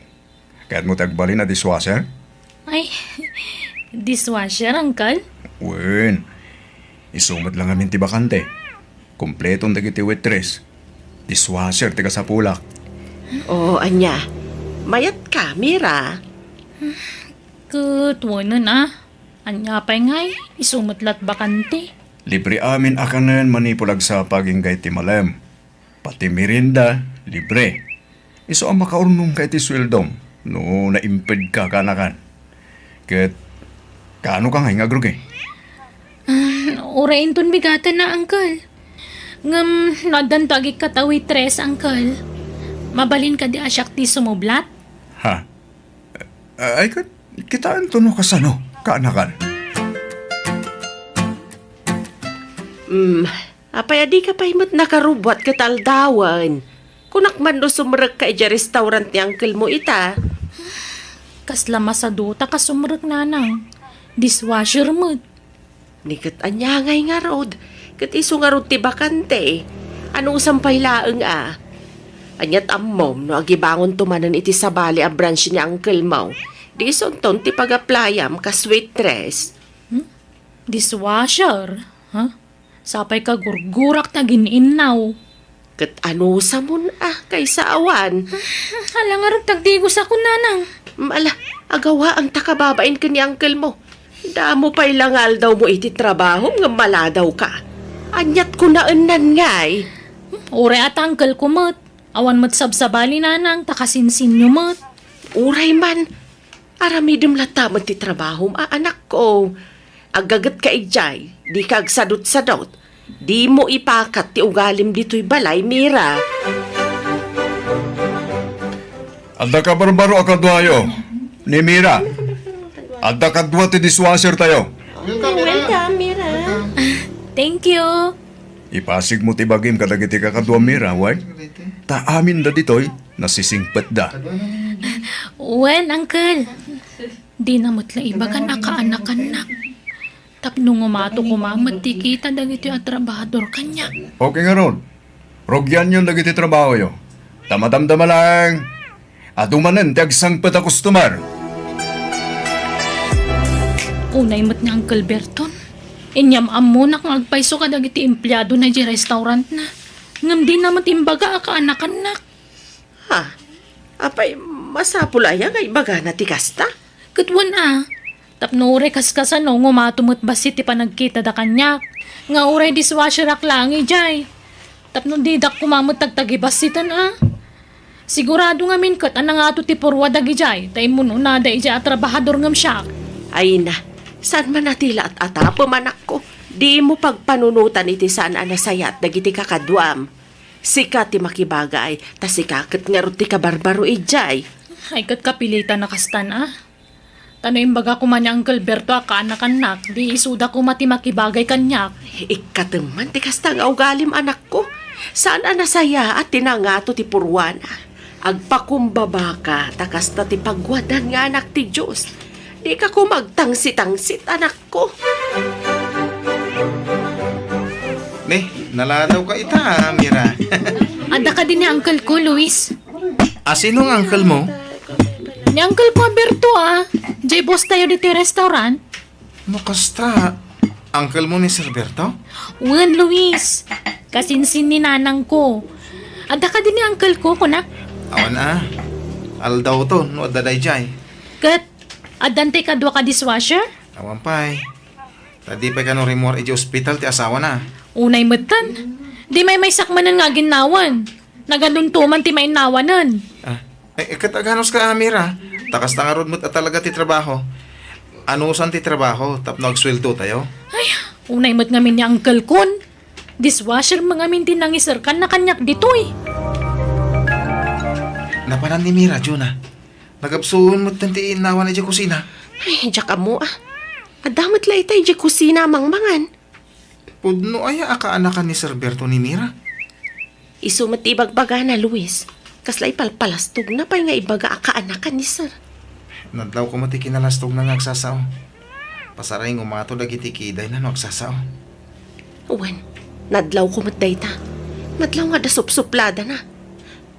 Kayatmo ti agbalin a dishwasher? Ay, dishwasher, Uncle? Wen, isu met la ngamin ti bakante. Kompleton dagiti waitress. Dishwasher ti kasapulak. Oo, ania. Mayatka, Mira. Ket wenen a. Ania pay ngay, isu met la't bakante. Libre amin a kanen manipud agsapag inggay ti malem. Pati merienda, libre. Isu a makaurnongka iti sueldom no naimpedka, kaanakan. Ket kaano ka ngay nga agrugi? Ah, uray inton bigaten a, Uncle. Ngem no addanto agikkat a waitress, Uncle, mabalin kadi a siak ti sumublat? Ha? Ay, ket kitaento no kasano, kaanakan. Hmm, apay a dika pay met nakarubbuat ket aldawen? Kunak man no sumrekka idiay restaurant ni uncle mo ita. Kasla masadota ka sumrek, Nanang. Dishwasher met. Ni ket ania ngay ngarud, ket isu ngarud ti bakante. Anusam pay laeng a. Ania't ammom no agibangonto manen iti sabali a branch ni uncle mo? Di isunton ti pag-applyam kas waitress. Hmm? Dishwasher? Ha? Sapay ka gurgurak ta gin-innaw. Ket anusamon a kaysa awan? Ala ngarud tagdigos a kunanang. Ala, agawaang ta kababain ken ni uncle mo. Damo pay la nga aldaw mo iti trabaho ngem maladaw ka. Ania't kunaennan ngay? Uray a ta uncle ko met. Awan met sabsabali nanang ta kasinsinyo met. Uray man, aramidem latta met ti trabahom a anakko. Aggaget ka idiay, di ka agsadutsadot. Dimo ipakat ti ugalim ditoy balay, Mira. Adda kabarbaro a kaduayo ni Mira. Adda kadua ti dishwasher tayo. Welcome, Mira. Thank you. Ipasigmo ti bagim kadagiti kakaduam, Mira, wen? Ta aminda ditoy, nasisingpetda. Wen, uncle. Dina met la ibagan a kaanakannak. Tapno ngumato koma met ti kita dagitoy a trabahador kaniak. Okay ngarud. Rugianyon dagiti trabahoyo. Ta madamdama laeng, adu manen ti agsangpet a customer. Unay met ni Uncle Berton. Inyam-ammonak nga agpayso kadagiti empleadona idiay restaurantna. Ngem dina met imbaga a kaanakannak. Ha? Apay, masapul aya nga ibagana ti kasta? Ket wen a, tapno uray kaskasano, ngumato met bassit ti panagkitada kaniak, nga uray dishwasherak laeng idiay. Tapno didak koma met tagtagibassiten a. Sigurado ngamin ket a nangato ti purua dagidiay, ta immun-unada idiay a trabahador ngem siak. Ay na, saan man a ti la at-atapem, anakko? Dimo pagpanunotan iti saan a nasayaat dagiti kakaduam. Sika ti makibagay, ta sika ket ngarud ti kabarbaro idiay. Ay, ket kapilitan a kastan a. Ta no imbaga koma ni Uncle Berto a kaanakannak, di isuda koma ti makibagay kaniak. Ikkatem man ti kasta nga ugalim, anakko. Saan a nasayaat ti nangato ti purwana. Agpakumbabaka ta kasta ti pagwadan nga anak ti Dios. Dika koma agtangsit-tangsit, anakko. Ne, naladaw ka ita, Mira. Adda kadi ni uncle ko, Luis. A, sino nga uncle mo? Ni uncle ko, Berto, a. Diay boss tayo ditoy restaurant. No kasta, uncle mo ni Sir Berto? Wen, Luis. Kasinsin ni nanang ko. Adda kadi ni uncle ko, kunak? Awan a. Aldaw to, no adda daydiay. Ket, addan tay kadua ka dishwasher? Awan pay. Ta di pay kano rimmuar idiay ospital ti asawana. Unay metten. Di maymaysak manen nga aginnawan. Naganuntoman ti mainnawanen. Ah, eh, ket aganos ka, Amira? Ta kasta ngarud met a talaga ti trabaho. Anusan ti trabaho tapno agsueldo tayo? Ay, unay met ngamin ni uncle kon. Dishwasher met ngamin ti nangiserkan na kaniak ditoy. Napanan ni Mira, Juna. Nagabsuon met ti innawan idiay kusina. Ay, diak ammo a. Adda met la ita idiay kusina a mangmangan. Pudno aya a kaanakan ni Sir Berto ni Mira? Isu met ti ibagbagana, Luis. Kasla ipalpalastogna pay nga ibaga a kaanakan ni Sir. Nadlaw koma ti kinalastogna nga agsasao. Pasaray ngumato dagiti kidayna no agsasao. Wen, nadlaw koma dayta. Nadlaw nga adda supsupladana.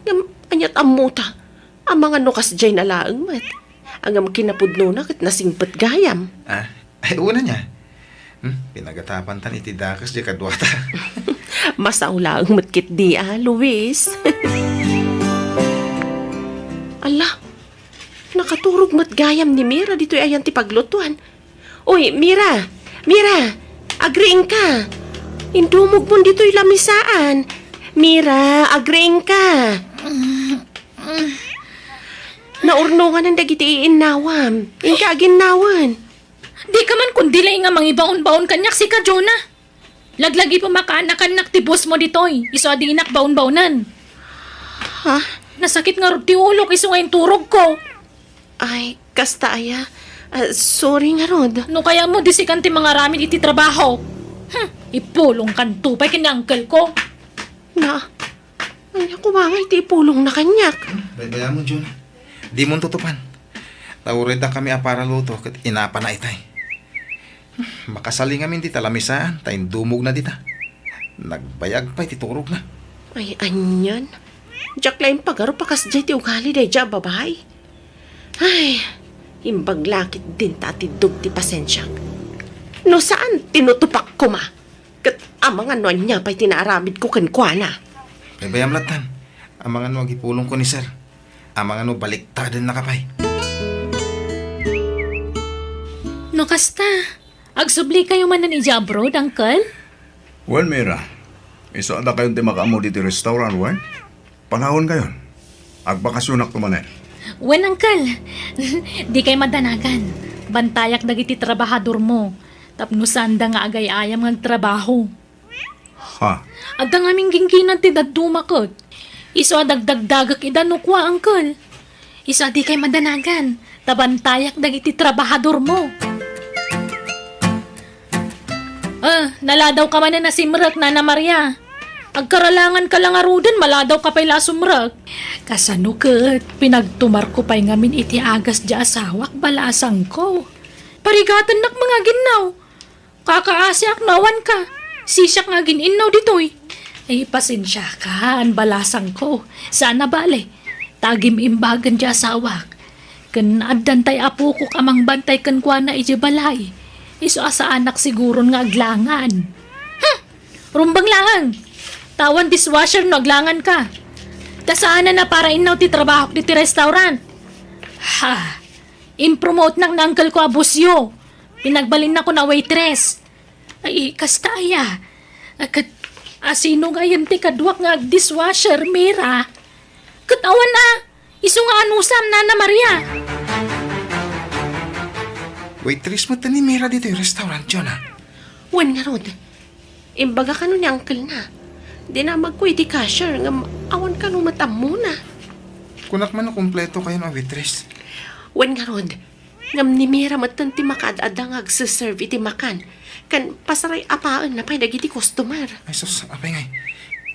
Ngem, ania't ammota? Amangan no kasdiay na laeng met. Ngem kinapudnona ket nasingpet gayam. Ah, ay, una niya. Hmm, pinagatapantan iti dakes diay kaduata. Masao laeng met ketdi a, Luis. Ala, nakaturog met gayam ni Mira ditoy ayan ti paglutuan. Uy, Mira! Mira! Agriingka! Indumogmon ditoy lamisaan. Mira, agriingka! Naurnonganan dagiti iinnawam. Inka aginnawan. Dika man kundi laeng a mangibaon-baon kaniak, sika, Jonah. Laglagipem a kaanakannak ti boss mo ditoy, isu a dinak baon-baonen. Ha? Nasakit ngarud ti ulok isu nga inturogko. Ay, kasta aya. Ah, sorry ngarud. No kayatmo, disikan ti mangaramid iti trabaho. Hmm, ipulongkanto pay ken ni uncle ko. Na, ania koma nga iti ipulongna kaniak? Baybayamon, Jun. Dimon tutupan. Nauray dakami a para luto ket inapana itay. Makasali ngamin dita lamisaan ta indumogna dita. Nagbayag pay ti turogna. Ay, anian. Diak laeng pagarup a kasdiay ti ugali daydiay a babai. Ay, imbag la ketdin ta atiddog ti pasensiak. No saan, tinutupak koma. Ket amangan no ania pay ti naaramidko kenkuana. Paypayam lattan. Amangan no agipulongko ni Sir. Amangan no baliktaden na ka pay. No kasta, agsublikayo manen idiay abroad, Uncle? Well, Mira, isu a dakayon ti makaammo ditoy restaurant, wen? Panawenkayon. Agbakasionakto manen. Wen, Uncle. Dikay madanagan. Bantayak dagiti trabahadormo. Tapno saanda nga agay-ayam nga agtrabaho. Ha? Adda ngamin gingginad ti dadduma ket. Isu a dagdagdagek ida no kua, Uncle. Isu a dikay madanagan. Ta bantayak dagiti trabahadormo. Ah, naladawka manen a simrek, Nana Maria. Agkaralanganka la ngaruden, maladawka pay la a sumrek. Kasano ket pinagtumarko pay ngamin iti agas diay asawak, balasangko. Parigatennak nga aginnaw. Kakaasiak no awanka. Sisiak nga agin-innaw ditoy. Ay, pasensiaka, balasangko. Saan a bale. Ta agim-imbagen diay asawak. Ken addan tay apokok a mangbantay kenkuana idiay balay. Isu a saanak siguron nga aglangan. Hmm! Rumbeng laeng! Ta awan dishwasher no aglanganka. Ta saanen a para innaw ti trabahok ditoy restaurant. Ha! Impromotenak ni uncleko a busio. Pinagbalinnakon a waitress. Ay, kasta aya. A, ket, asino ngayen ti kaduak nga agdishwasher, Mira? Ket awan a, isu nga anusam, Nana Maria. Waitress met ni Mira ditoy restaurant, Jonah. Wen ngarud, imbaga kano ni uncle na. Dinamagko iti cashier, ngem awan kano met ammona. Kunak man no kumpleto kayon a waitress. Wen ngarud, ngem ni Mira metten ti makaad-adda nga agse-serve iti makan, ken pasaray-apaenna pay dagiti customer. Ay sus, apay ngay,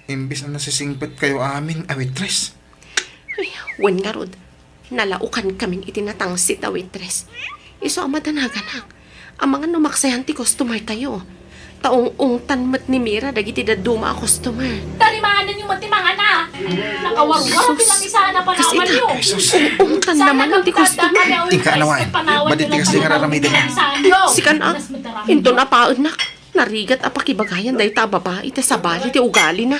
imbes a nasisingpet kayo amin a waitress. Ay, wen ngarud, nalaokan kamin iti natangsit a waitress. Isu a madanaganak, amangan no maksayan ti customer tayo. Ta ung-ungtan met ni Mira dagiti dadduma a customer. Tarimaanenyo met ti mangana. Nakawarwar ti lamisaan a panawanyo. Ay, sus. Ung-ungtan naman ti customer. Inka anawaen. Badi ti kasdi nga raramiden. Sikan a, inton apaennak, narigat a pakibagayan dayta a babai ti sabali ti ugalina.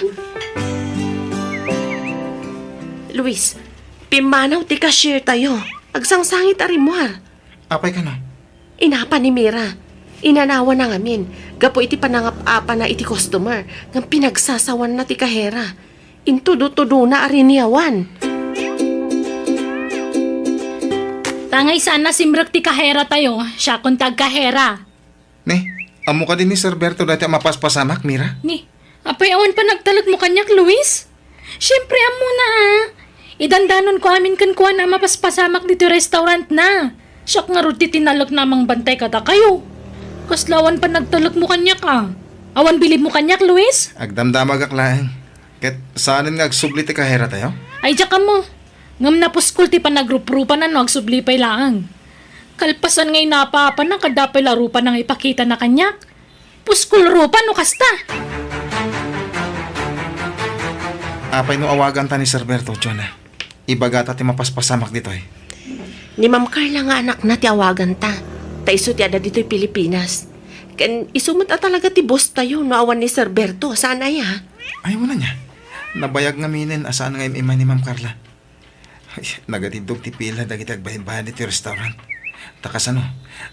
Luis, pimmanaw ti cashier tayo. Agsangsangit a rimmuar. Apay kano? Inapa ni Mira. Inanawanna ngamin gapu iti panangap-apana iti customer ngem pinagsasawanna ti kahera. Intudo-tudona a riniawan. Tangay saan a simrek ti kahera tayo, siakon ti agkahera. Ne, ammo kadi ni Sir Berto dayta a mapaspasamak, Mira? Ni, apay awan panagtalekmo kaniak, Luis? Siempre, ammona a. Idandanonko amin kenkuana a mapaspasamak ditoy restaurantna. Siak ngarud ti tinalekna a mangbantay kadakayo. Kasla awan panagtalekmo kaniak a. Awan bilibmo kaniak, Luis? Agdamdamagak laeng. Ket saanen nga agsubli ti kahera tayo? Ay, diak ammo. Ngem napuskol ti panagruprupana no agsubli pay laeng. Kalpasan nga inapa-apana, adda pay la rupana nga ipakitana kaniak. Puskol rupa no kasta. Apay no awaganta ni Sir Berto, Jonah? Ibagata ti mapaspasamak ditoy. Ni Ma'am Carla nga anakna ti awaganta. Ta isu ti adda ditoy Pilipinas. Ken isu met a talaga ti boss tayo no awan ni Sir Berto, saan aya? Ay, wala niya. Nabayag ngaminen a saan nga im-immay ni Ma'am Carla. Ay, nagatiddog ti pila dagiti agbaybayad iti restaurant. Ta kasano,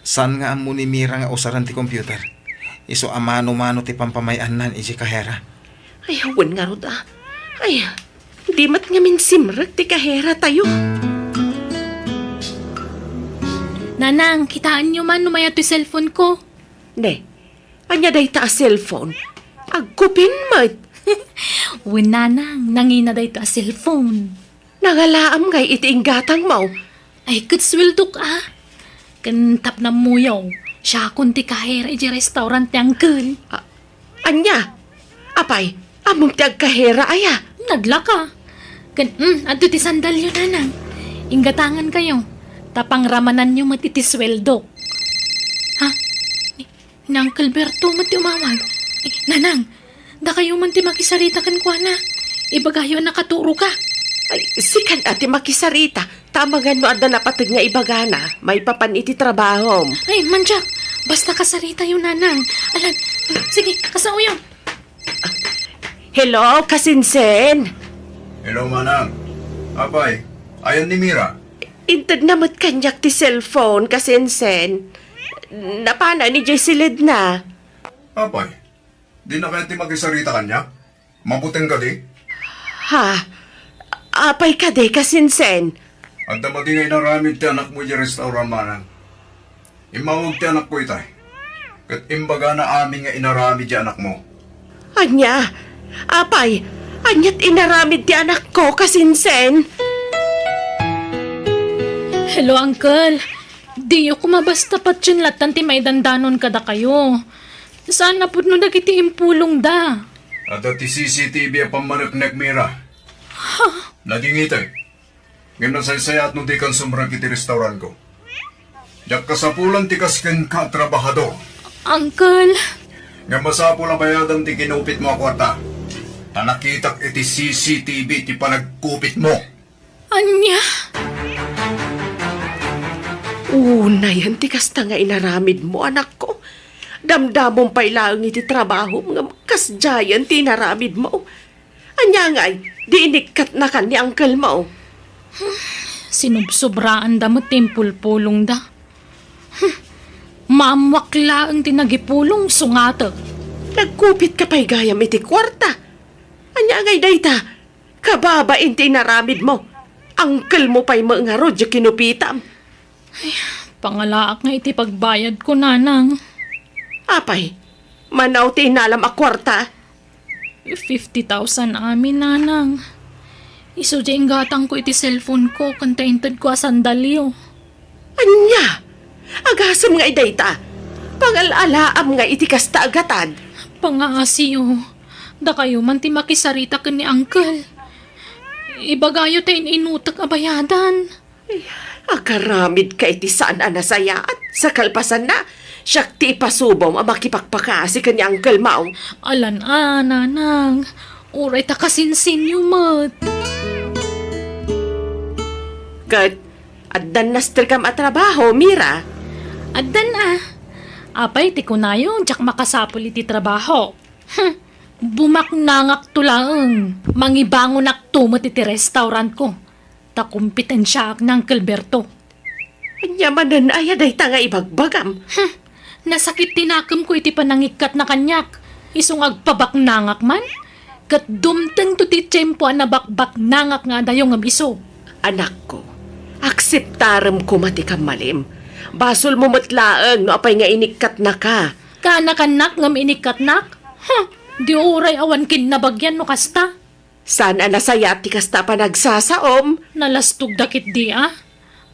saan nga ammo ni Mira nga usaren ti computer? Isu a mano-mano ti pampamay-annan iti kahera. Ay, wen ngarud a. Ay, di met ngamin simrek ti kahera tayo. Nanang, kitaenyo man no mayat toy cellphone ko. Ne, ania dayta a cellphone? Agkupin met. Wen, Nanang, nangina dayta a cellphone. Nangalaam ngay iti inggatangmo? Ay, ket sueldok a. Ken tapno ammoyo, siakon ti kahera iti restaurant ti uncle. A-, ania? Apay, ammom ti agkahera aya? Naglaka. Ken, mm, adto ti sandalyo, Nanang. Inggatangankayo. Ta pangramananyo met iti sueldok. Ha? Ni Uncle Berto met ti umawag. Eh, Nanang, dakayo man ti makisarita kenkuana. Ibagayo a nakaturoka. Ay, sika a ti makisarita. Ta amangan no adda napateg nga ibagana, maipapan iti trabahom. Ay, Manjak, basta kasaritayo, Nanang. Alan, sige, kasaoyo. Hello, kasinsin? Hello, Manang. Apay, ayan ni Mira? Intedna met kaniak ti cellphone, kasinsin. Napana ni Jessie Ledna. Apay, di na kaya ti makisarita kaniak? Mabuteng kadi? Ha? Apay kadi, kasinsin? Adda madi nga inaramid ti anakmo idiay restaurant, Manang. Immawag ti anakko itay. Ket imbagana amin nga inaramid ti anakmo. Ania? Apay, aniat inaramid ti anakko, kasinsin? Hello, Uncle. Diyo koma basta patien lattan ti maidandanon kadakayo. Saan a pudno dagiti impulongda. Adda ti C C T V a pammaneknek, Mira. Ha? Nadingitay. Ngem nasaysayaat no dikan sumrek iti restaurantko. Diak kasapulan ti kas kenka a trabahador. Uncle. Ngem masapul a bayadam ti kinupitmo a kuarta. Ta nakitak iti C C T V ti panagkupitmo. Ania? Unayen ti kasta nga inaramidmo, anakko. Damdamom pay laeng iti trabahom ngem kasdiayen ti inaramidmo. Ania ngay, di inikkatnakan ni uncle-mo? Sinubsobraanda met ti impulpulongda. Maammoak laeng ti nagipulong, sungatek. Nagkupitka pay gayam iti kuarta. Ania ngay dayta? Kababain ti inaramidmo. Uncle-mo pay met ngarud ti kinupitam. Ay, pangalaak nga iti pagbayadko, Nanang. Apay, mano ti innalam a kuarta? Fifty thousand amin, Nanang. Isu ti inggatangko iti cellphone-ko ken ta intedko a sandalyo. Ania? Agasem nga dayta? Pangal-alaam nga iti kasta a gatad? Pangaasiyo. Dakayo man ti makisarita ken ni Uncle. Ibagayo ta in-inutek a bayadan. Ay, agaramidka iti saan a nasayaat. Sa kalpasanna, siak ti ipasubom a makipakpakaasi ken ni Uncle Mao. Alan a, Nanang. Uray ta kasinsinyo met. Ket, addan nasterkam a trabaho, Mira? Addan a. Apay ti kunayo, diak makasapul iti trabaho. Hmm, bumaknangakto laeng. Mangibangonakto met iti restaurantko. Ta kompitensiaak ni Uncle Berto. Ania manen aya dayta nga ibagbagam? Hmm, nasakit ti nakemko iti panangikkat na kaniak. Isu nga agpabaknangak man. Ket dumtengto ti tiempo a nabakbaknangak nga adayo ngem isu. Anakko, akseptarem koma ti kammalim. Basolmo met laeng no apay nga inikkatnaka. Kaanakannak ngem inikkatnak? Huh, di uray awan kinnabagian no kasta. Saan a nasayaat ti kasta a panagsasaom? Nalastogda ketdi a.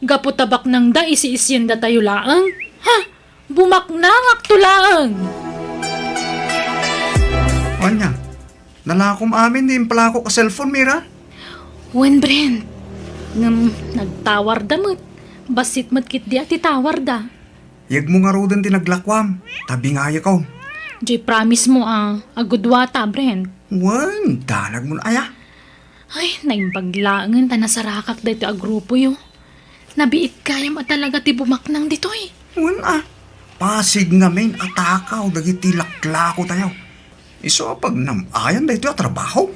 Gapu ta baknangda, isiisiendatayo laeng. Ha? Bumaknangakto laeng! Ania? Nalakom amin ti impalakok a cellphone, Mira? Wen, Brent. Ngem nagtawarda met. Bassit met ketdi a ti tawarda. Yegmo ngaruden ti naglakuam, ta bingayekon. Diay promise mo a, agudua ta, Brent. Wen, danagmon aya? Ay, naimbag laengen ta nasarakak daytoy a grupoyo. Nabiit gayam a talaga ti bumaknang ditoy. Wen a, pasig ngamin a takaw dagiti laklakotayo. Isu a pagnam-ayan daytoy a trabaho.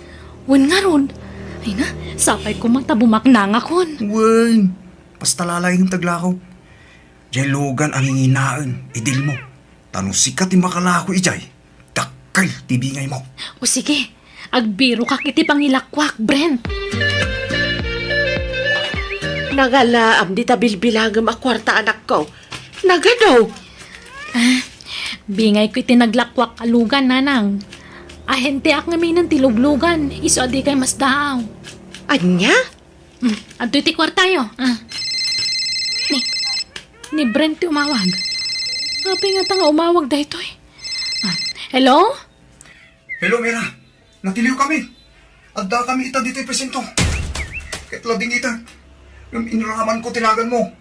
Wen ngarud. Ay na, sapay koma ta bumaknangakon. Wen, basta lalaing taglakaw. Diay lugan a nginginaen, idilmo. Ta no sika ti makalako idiay, dakkel ti bingaymo. O sige, agbirokak iti pangilakuak, Brent. Nangalaam dita bilbilangem a kuarta, anakko. Nagado. Ah, bingayko iti naglakuak a lugan, Nanang. Ahenteak ngaminen ti luglugan, isu a dikay masdaaw. Ania? Mm, adtoy ti kuartayo. Ah. Ni, ni Brent ti umawag. Apay ngata nga umawag daytoy? Ah, hello? Hello, Mira. Natiliwkami. Addakami ita ditoy presinto. Ket ladingita. Ngem inramanko ti naganmo.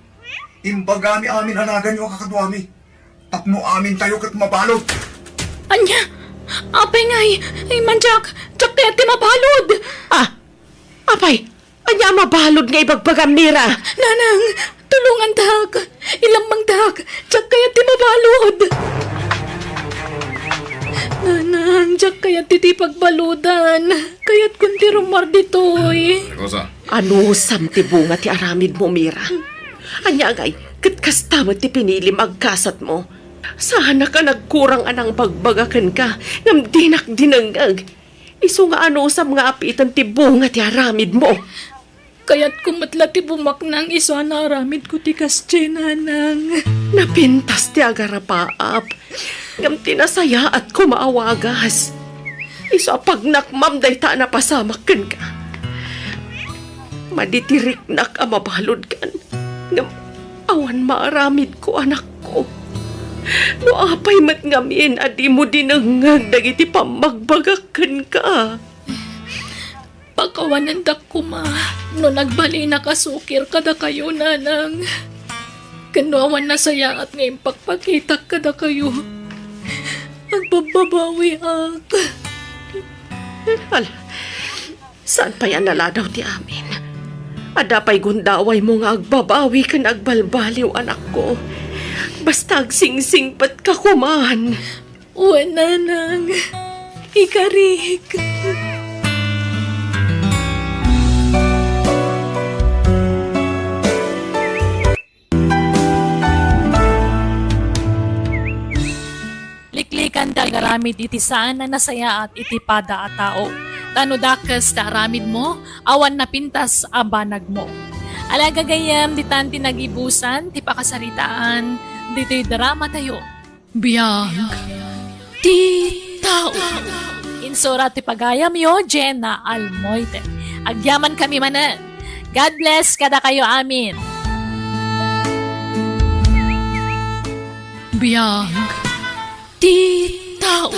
Imbagami amin a naganyo a kakaduami. Tapno amintayo ket mabalud. Ania? Apay ngay? Ay, Manjak, diak kayat ti mabalud! Ah! Apay, ania a mabalud nga ibagbagam, Mira? Nanang, tulongandak! Ilammangdak! Diak kayat ti mabalud! Nanang, diak kayat ti, ti pagbaludan. Kayatkon ti rummuar ditoy. Rosa. Anusam ti bunga ti aramidmo, Mira. Ania ngay, ket kasta met ti pinilim a agkasatmo. Saanak a nagkurang a nangbagbaga kenka, ngem dinak dinengngeg. Isu nga anusam nga apiten ti bunga ti aramidmo. Kayatko met la ti bumaknang isu a naaramidko ti kasdiay, Nanang. Napintas ti agarapaap, ngem ti nasayaat koma a wagas. Isu a pagnakmam dayta a napasamak kenka. Madi ti riknak a mabaludkan, ngem awan maaramidko, anakko. No apay met ngamin a dimo dinengngeg dagiti pammagbagak kenka? Pakawanendak koma no nagbalinak a sukir kadakayo, Nanang. Ken no awan nasayaat nga impakpakitak kadakayo, agbabbabawiak. Ala, saan pay a naladaw ti amin? Adda pay gundawaymo nga agbabawi ken agbalbaliw, anakko. Basta agsingsingpetka koman. Wen, Nanang, ikarik. Liklikan ti agaramid iti saan a nasayaat iti pada a tao. Ta no dakes ti aramidmo, awan napintas a banagmo. Ala, gagayyem, ditan ti nagibusan ti pakasaritaan ditoy dramatayo. Biag ti tao. Insurat ti pagayamyo, Jenna Almoite. Agyamankami manen. God bless kadakayo amin. Biag ti tao.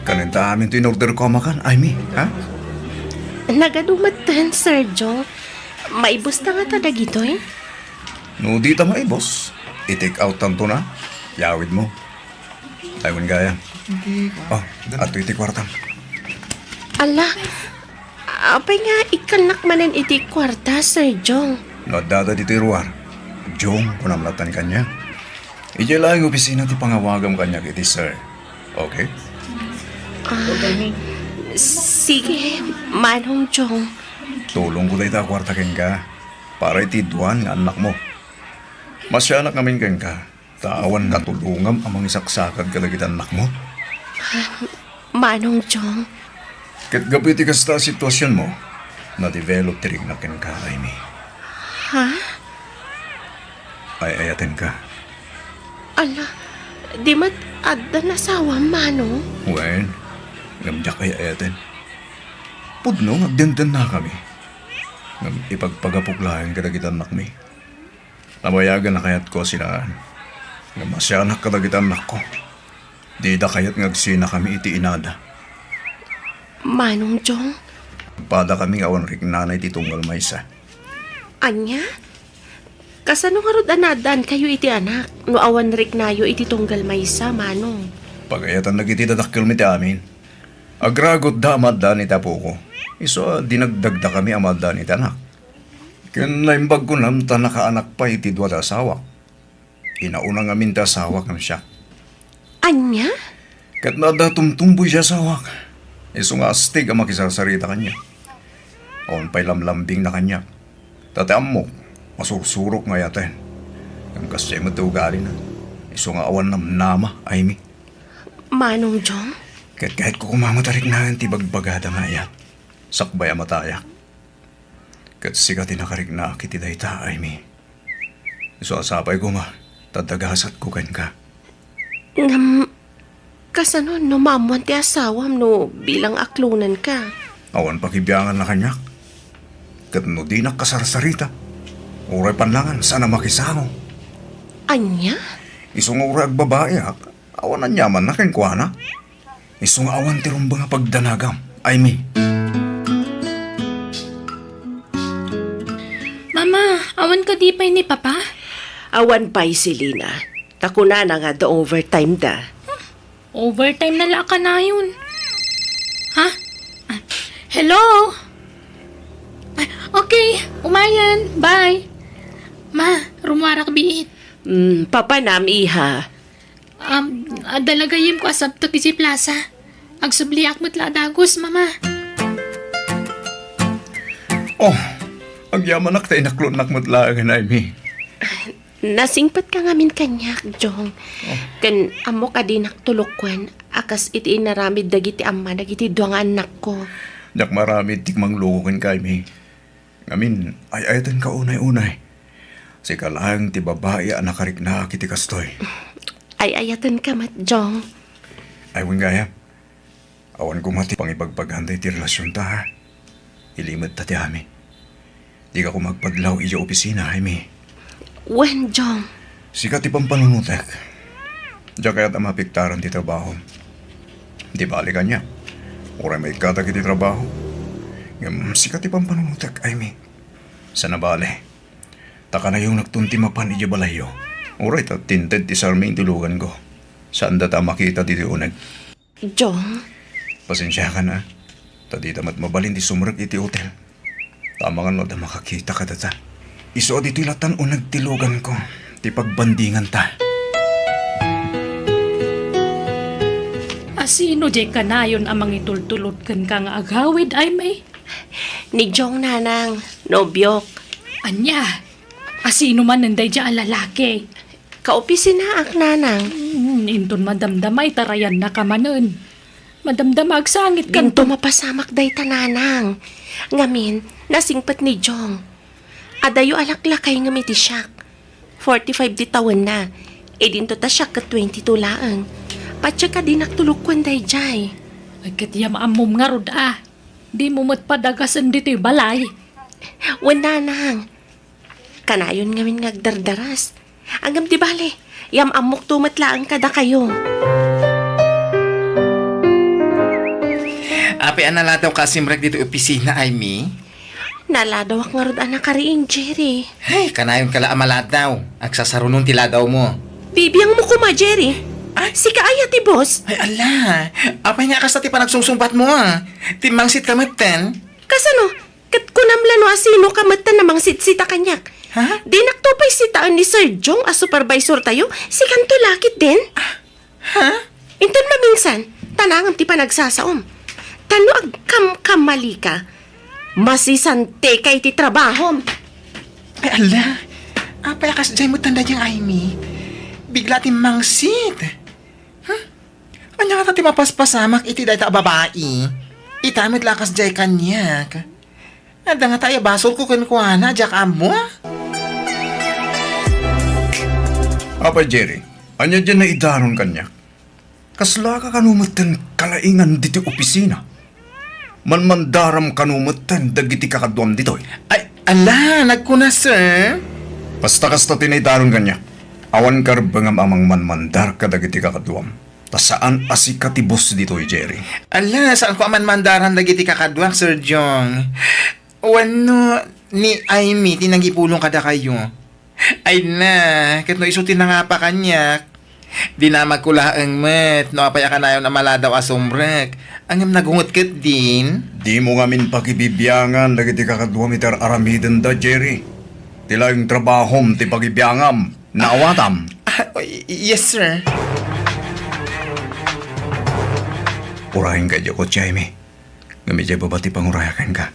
Kanen ta amin ti in-order ko a makan, Amy, ha? Nagadu metten, Sir Joe. Maibus ta ngata dagitoy? No di ta maibus, i-take out tanto na. Yawid mo. Ay, wen gayam. Oh, adtoy ti kuartam. Ala, apay nga ikkannak manen iti kuarta, Sir Jong? No addada ditoy ruar, Jong, kunam latta kaniak. Idiay laeng opisina ti pangawagam kaniak iti sir. Okay? Ah, sige, Manong Jong. Tulongko dayta a kuarta kenka para iti dua nga annakmo. Masianak ngamin kenka, ta awan katulongam a mangisaksakad kadagiti annakmo. Ah, Manong Jong. Ket gapu iti kasta a situasionmo, na-develop ti riknak kenka, Amy. Ha? Ay-ayatenka. Ala, di met adda asawam, Manong? Wen, ngem diak ay-ayaten. Pudno nga agdendennakami. Ngem ipagpagapok laeng kadagiti annakmi. Nabayagen a kayatko a sinaan. Ngem masianak kadagiti annakko. Dida kayat nga agsinakami iti inada. Manong Jong? Padakami nga awan riknana iti tunggal maysa. Ania? Kasano ngarud a naaddaankayo iti anak no awan riknayo iti tunggal maysa, Manong? Pagayatan dagiti dadakkelmi ti amin. Agragutda a maaddaan iti apoko. Isu a dinagdagdakami a maaddaan iti anak. Ken naimbag kunam ta nakaanak pay iti dua ti asawak. Inauna ngamin ti asawak ngem siak. Ania? Ket no adda tumtumboy ti asawak, isu nga astig a makisarsarita kaniak. Awan pay lamlambingna kaniak. Ta ti ammok, masursurok nga ayaten. Ngem kasdiay met ti ugalina. Isu nga awan namnama, Amy. Manong Jong? Ket kayatko koma met a riknaen ti ibagbagada nga ayat. Sakbay a matayak. Ket sika ti nakariknaak iti dayta, Amy. Isu a sapay koma, ta adda gasatko kenka. Ngem, kasano no maammoan ti asawam no bilang aklonenka? Awan pakibianganna kaniak. Ket no dinak kasarsarita, uray pannangan saan a makisango. Ania? Isu nga uray agbabaiak, awan aniamanna kenkuana. Isu nga awan ti rumbeng a pagdanagam, Amy. Mama, awan kadi pay ni Papa? Awan pay, Selina. Ta kunana nga adda overtime da. Overtime na la kanayon. Ha? Ah, hello? Ah, okay, umayen. Bye. Ma, rummuarak biit. Mm, papanam, iha. Um, adda la gayyemko a sabtek idiay plaza. Agsubliak met la a dagus, Mama. Oh, agyamanak ta inaklonak met laengen, Amy. Nasingpetka ngamin kaniak, Jong. Oh. Ken ammok a dinak tulokkuan a kas iti inaramid dagiti amma dagiti dua nga annakko. Diak maaramid ti mangluko kenka, Amy. Ngamin, ay-ayatenka unay-unay. Sika laeng ti babai a nakariknaak iti kastoy. Ay-ayatenka met, Jong. Ay, wen gayam. Awan koma ti pangibagbagan daytoy relasionta, ha? Ilimedta ti amin. Dika koma agpadlaw idiay opisina, Amy. Wen, Jong. Sika ti pampanunotek. Diak kayat a maapektaran ti trabahom. Di bale kaniak. Uray maikkatak iti trabaho. Ngem sika ti pampanunotek, Amy. Saan a bale. Ta kanayonakton ti mapan idiay balayyo. Uray ta tinted ti sarmi iti luganko. Saanda ta a makita ditoy uneg. Jong? Pasensiakan, a. Ta dita met mabalin ti sumrek iti otel. Ta amangan no adda makakita kadata. Isu a ditoy latan uneg ti luganko, ti pagbandinganta. A sino diay kanayon a mangitultulod kenka nga agawid, Amy? Ni Jong, nanang, nobiok. Ania? A sino manen daydiay a lalaki? Kaopisinaak, nanang. Hmm, inton madamdama, itarayannaka manen. Madamdama agsangit kanto. Dinto mapasamak dayta, nanang. Ngamin, nasingpet ni Jong. Adayo a laklakay ngem iti siak. Forty-five ti tawenna. Idinto ta siak ket twenty-two laeng. Patiek a dinak tulokkuan daydiay. Ay, ket yam-ammom ngarud a. Dimo met padagasen ditoy balay. Wen, nanang. Kanayon ngamin nga agdardaras. Ngem di bale, yam-ammokto met laeng kadakayo. Apay a naladawka a simrek ditoy opisina, Amy? Naladawak ngarud a nakariing, Jerry. Ay, kanayonka la a maladaw. Agsasarunon ti ladawmo. Bibiangmo koma, Jerry. Ay. Sika aya ti boss? Ay, ala. Apay nga kasta ti panagsungsungbatmo, a? Timmangsitka metten? Kasano? Ket kunam la no a sinoka met ta namangsitsitak kaniak. Ha? Dinakto pay sitaen ni Sir Jong a supervisortayo, sikanto la ketdin. Ha? Inton maminsan, tanangem ti panagsasaom. Ta no agkamkamalika, masisantika iti trabahom. Ay, ala. Apay a kasdiay met tan daydiay nga Amy? Bigla ti mangsit. Ha? Ania ngata ti mapaspasamak iti dayta a babai? Ita met la kasdiay kaniak. Adda ngata aya basolko kenkuana, diak ammo? Apay, Jerry, ania diay naidaron kaniak? Kaslaka kano metten kalaingan ditoy opisina? Manmandaram kano metten dagiti kakaduam ditoy? Ay, ala, nagkuna, sir. Basta kasta ti naidaron kaniak. Awan karebbengam a mangmanmandar kadagiti kakaduam. Ta saan a sika ti boss ditoy, Jerry. Ala, saanko a manmandaran dagiti kakaduak, Sir Jong. Wenno ni Amy ti nangipulong kadakayo. Ay na, ket no isu ti nangapa kaniak, dinamagko laeng met no apay a kanayon a maladaw a sumrek, ngem nagunget ketdin. Dimo ngamin pakibibiangan dagiti kakaduam iti ar-aramidenda, Jerry. Ti laeng trabahom ti pagibiangam. Naawatam. Ah, y-, yes, sir. Urayenka idiay kotse, Amy. Ngem idiay baba ti pangurayak kenka.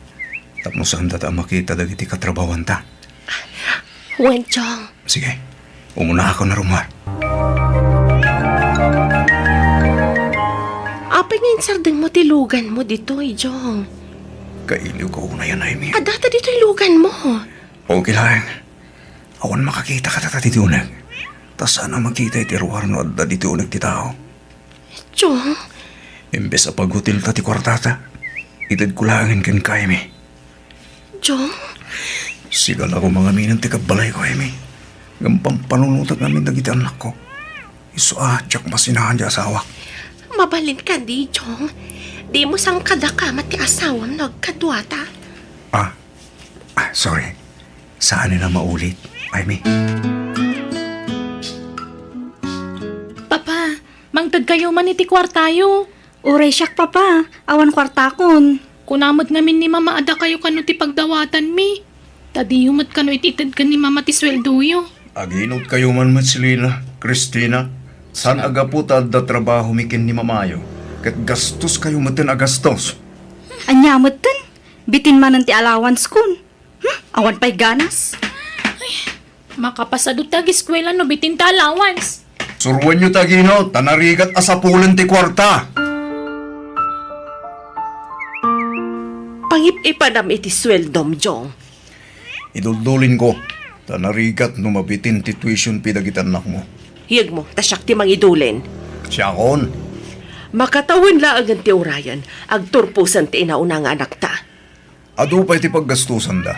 Tapno saanda ta a makita dagiti katrabahuanta. Wen, Jong. Sige. Umunaakon a rummuar. Apay nga insardengmo ti luganmo ditoy, Jong? Kailiwko unayen, Amy. Adda ta ditoy luganmo. Okay laeng. Awan makakita kadata ditoy uneg. Ta saan a makita iti ruar no adda ditoy uneg ti tao. Jong? Imbes a paghotelta ti kuartata, itedko laengen kenka, Amy. Jong? Sigala ko mangaminen ti kabbalayko, Amy. Ngem pampanunotek ngamin dagiti annakko. Isu a diak masinaan ti asawak. Mabalin kadi, Jong? Dimo sangkadakama ti asawam no agkaduata? Ah, ah, sorry. Saanen a maulit, Amy. Papa, Mangtedkayo man iti kuartayo. Uray siak, Papa. Awan kuartakon. Kuna met ngamin ni Mama a dakayo kano ti pagdawatanmi. Ta diyo met kano it-itedken ni Mama ti sueldoyo. Aginotkayo man met, Selina, Cristina. Saan a gapu ta adda trabahomi ken ni Mamayo, ket gastoskayo metten a gastos. Ania metten? Bitin manen ti allowance kon. Hmm, awan pay ganas. Makapasado ti ageskuela no bitin ta allowance. Suroenyo ti aginot, ta narigat a sapulen ti kuarta. Pangip-ipanam iti sueldom, Jong. Iduldulinko, ta narigat no mabitin ti tuition fee dagiti annakmo. Yegmo, ta siak ti mangidulin. Siakon. Makatawen laengen ti urayen, agturposen ti inauna nga anakta. Adu pay ti paggastusanda,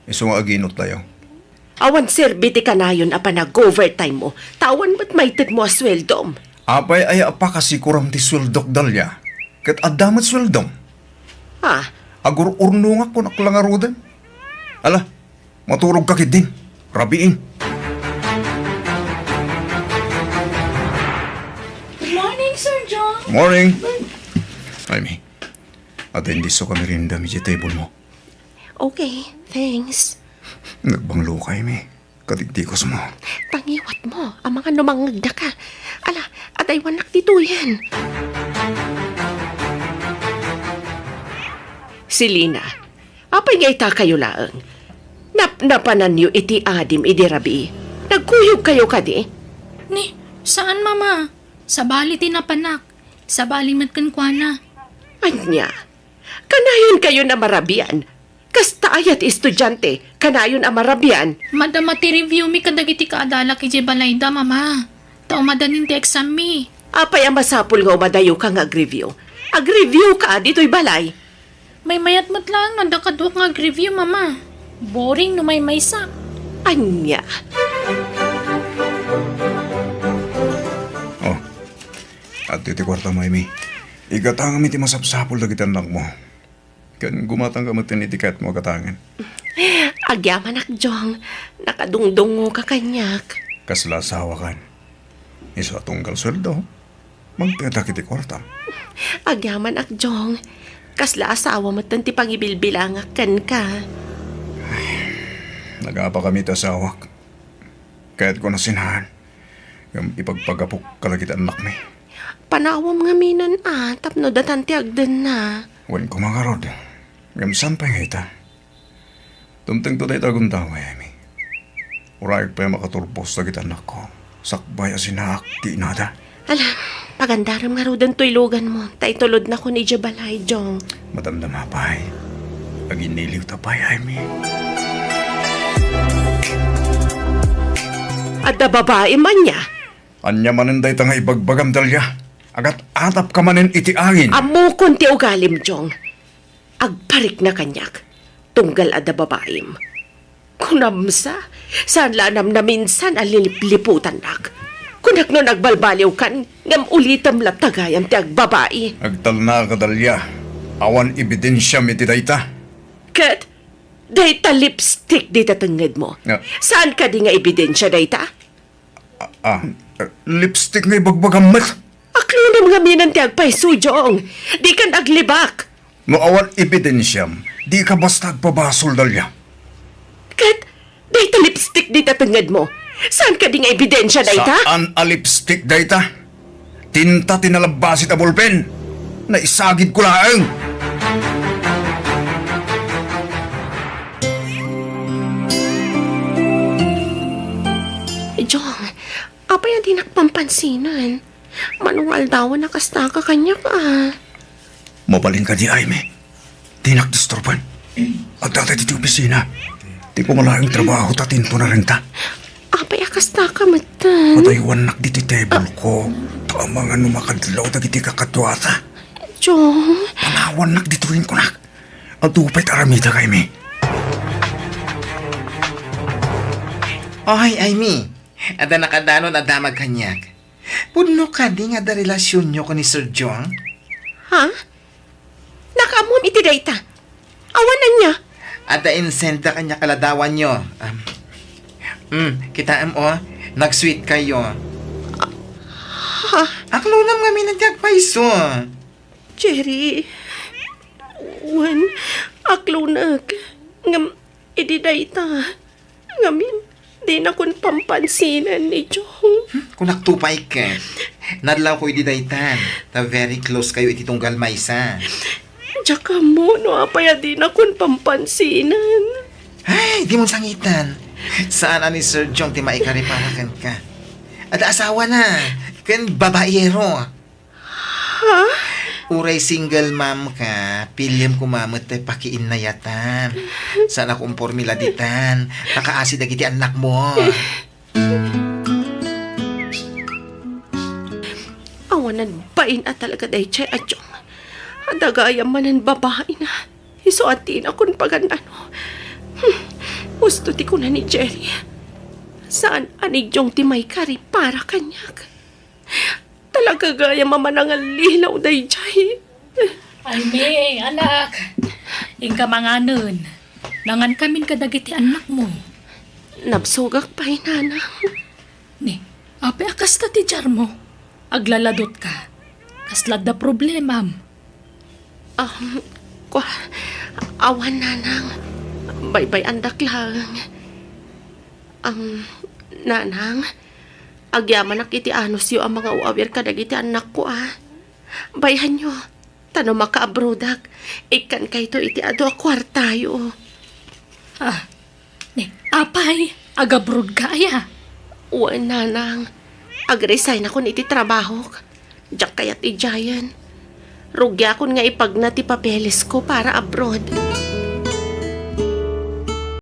isu nga aginot tayo. Awan serbi ti kanayon a panag-overtime mo, ta awan met maited mo a sueldom. Apay aya a pakasikuram ti sueldok, Dalia? Ket adda met sueldom. Ah. Agur-urnongak kunak la ngaruden. Ala, maturogka ketdin. Rabiin. Good morning, Sir John. Morning. Ay, mi. Ata indi so kami rinda mi table mo. Okay, thanks. Nagbanglokay mi. Kadigdigos mo. Tangiwat mo, amangan no mangngegda ka. Ala, adaywannak ditoyen. Selina, apay nga itakayo laeng? Napnapananyo iti adim idi rabii? Nagkuyogkayo kadi? Ni, saan, Mama? Sabali ti napanak. Sabali met kenkuana. Ania? Kanayon kayon a marabian. Kasta aya ti estudiante, kanayon a marabian. Madama ti review mi kadagiti kaadalak idiay balayda, Mama. Ta umadanin ti exam mi. Apay a masapul nga umadayoka nga agreview? Agreview ka ditoy balay. Maymayat met laeng no adda kaduak nga agreview, Mama. Boring no maymaysa. Ania? Oh, adtoy ti kuarta mo, Amy. Igatangam iti masapsapul dagiti annakmo. Ken gumatangka met iti kayatmo a gatangen. Agyamanak, Jong. Nakadungdungoka kaniak. Kasla asawakan. Isu a tunggal sueldo, mangtedak iti kuartam. Agyamanak, Jong. Kasla asawa metten ti pangibilbilangak kenka. Nagapakami ti asawak. Kayatko a sinaan. Ngem ipagpagapok kadagiti annakmi. Panawam ngaminen a tapno datan ti agdenna. Wen koma ngarud, ngem saan pay nga ita? Dumtengto dayta a gundaway, Amy. Urayek pay a makaturpos dagiti annakko, sakbay a sinaak ti inada. Ala, pagandarem ngaruden toy luganmo, ta itulodnakon idiay balay, Jong. Madamdama pay. Aginniliwta pay, Amy. Adda babaim ania? Ania manen dayta nga ibagbagam, Dalia? Agat-atapka manen iti angin. Ammokon ti ugalim, Jong. Agparikna kaniak, tunggal adda babaim. Kunam sa, saan la a namnaminsan a lilipliputannak. Kunak no nagbalbaliwkan, ngem ulitem latta gayam ti agbabai. Agtalnaka, Dalia. Awan ebidensiam iti dayta. Ket, dayta lipstick dita tengngedmo. Ah. Saan kadi nga ebidensia dayta? Ah, ah, lipstick nga ibagbagam met. Aklonam ngaminen ti agpayso, Jong. Dikan aglibak. No awan ebidensiam, dika basta agpabasol, Dalia. Ket, dayta lipstick dita tengngedmo. Saan kadi nga ebidensia dayta? Saan a lipstick dayta? Tinta ti nalabbasit a bolpen. Naisagidko laeng. Jong, apay a dinak pampansinan? Mano nga aldawen a kastaka kaniak a. Mabalin kadi, Amy? Dinak disturban. Adda ta ditoy opisina. Ti pumalaeng trabaho ta tinto na renta. Apay a kastaka metten? Pataywannak ditoy table ko. Ta amangan no makadlaw dagiti kakaduata. Jong. Panawannak ditoyen kunak. Adu pay ti aramidek, Amy. Ay, Amy. Adda nakadanon a damag kaniak. Pudno kadi nga adda relasionyo ken ni Sir Jong? Ha? Nakaammom iti dayta? Awan ania? Adda insend-da kaniak a ladawanyo. Um, mm, kitaem, o. Nag-sweet kayo. Ha? Aklonam ngamin ti agpayso. Jerry, wen, aklonek. Ngem, idi dayta, ngamin, dinakon pampansinan ni Jong. Kunakto pay ket, nadlawko idi daytan, ta very close kayo iti tunggal maysa. Diak ammo no apay a dinakon pampansinan. Ay, dimon sangitan. Saan a ni Sir Jong ti maikari para kenka. Adda asawana, ken babaero. Ha? Uray single mom ka, piliem koma met ti pakiinnayatan. Saan a konporme la ditan, ta kaasi dagiti annakmo. Awanan bain a talaga daydiay a Jong. Adda gayam manen babaina. Isu a dinakon pagan-ano. Hmm. Husto ti kuna ni Jerry. Saan a ni Jong ti maikari para kaniak. Talaga gayam a manangallilaw daydiay. Ay, May, anak. Inka manganen. Nangankamin kadagiti annakmo. Nabsogak pay, Nanang. Ni, apay a kasta ti diarmo? Aglaladotka. Kasla adda problemam? Um, kua, awan, Nanang. Baybay-andak laeng. Um, Nanang, agyamanak iti anusyo a mangaw-awir kadagiti annakko, a. Bayhanyo, ta no maka-abroadak, ikkankayto iti adu a kuartayo. Ah, ni, apay, agabroadka aya? Wen, Nanang. Agresign akon iti trabahok. Diak kayat idiayen. Rugiakon nga ipagna ti papelesko para abroad.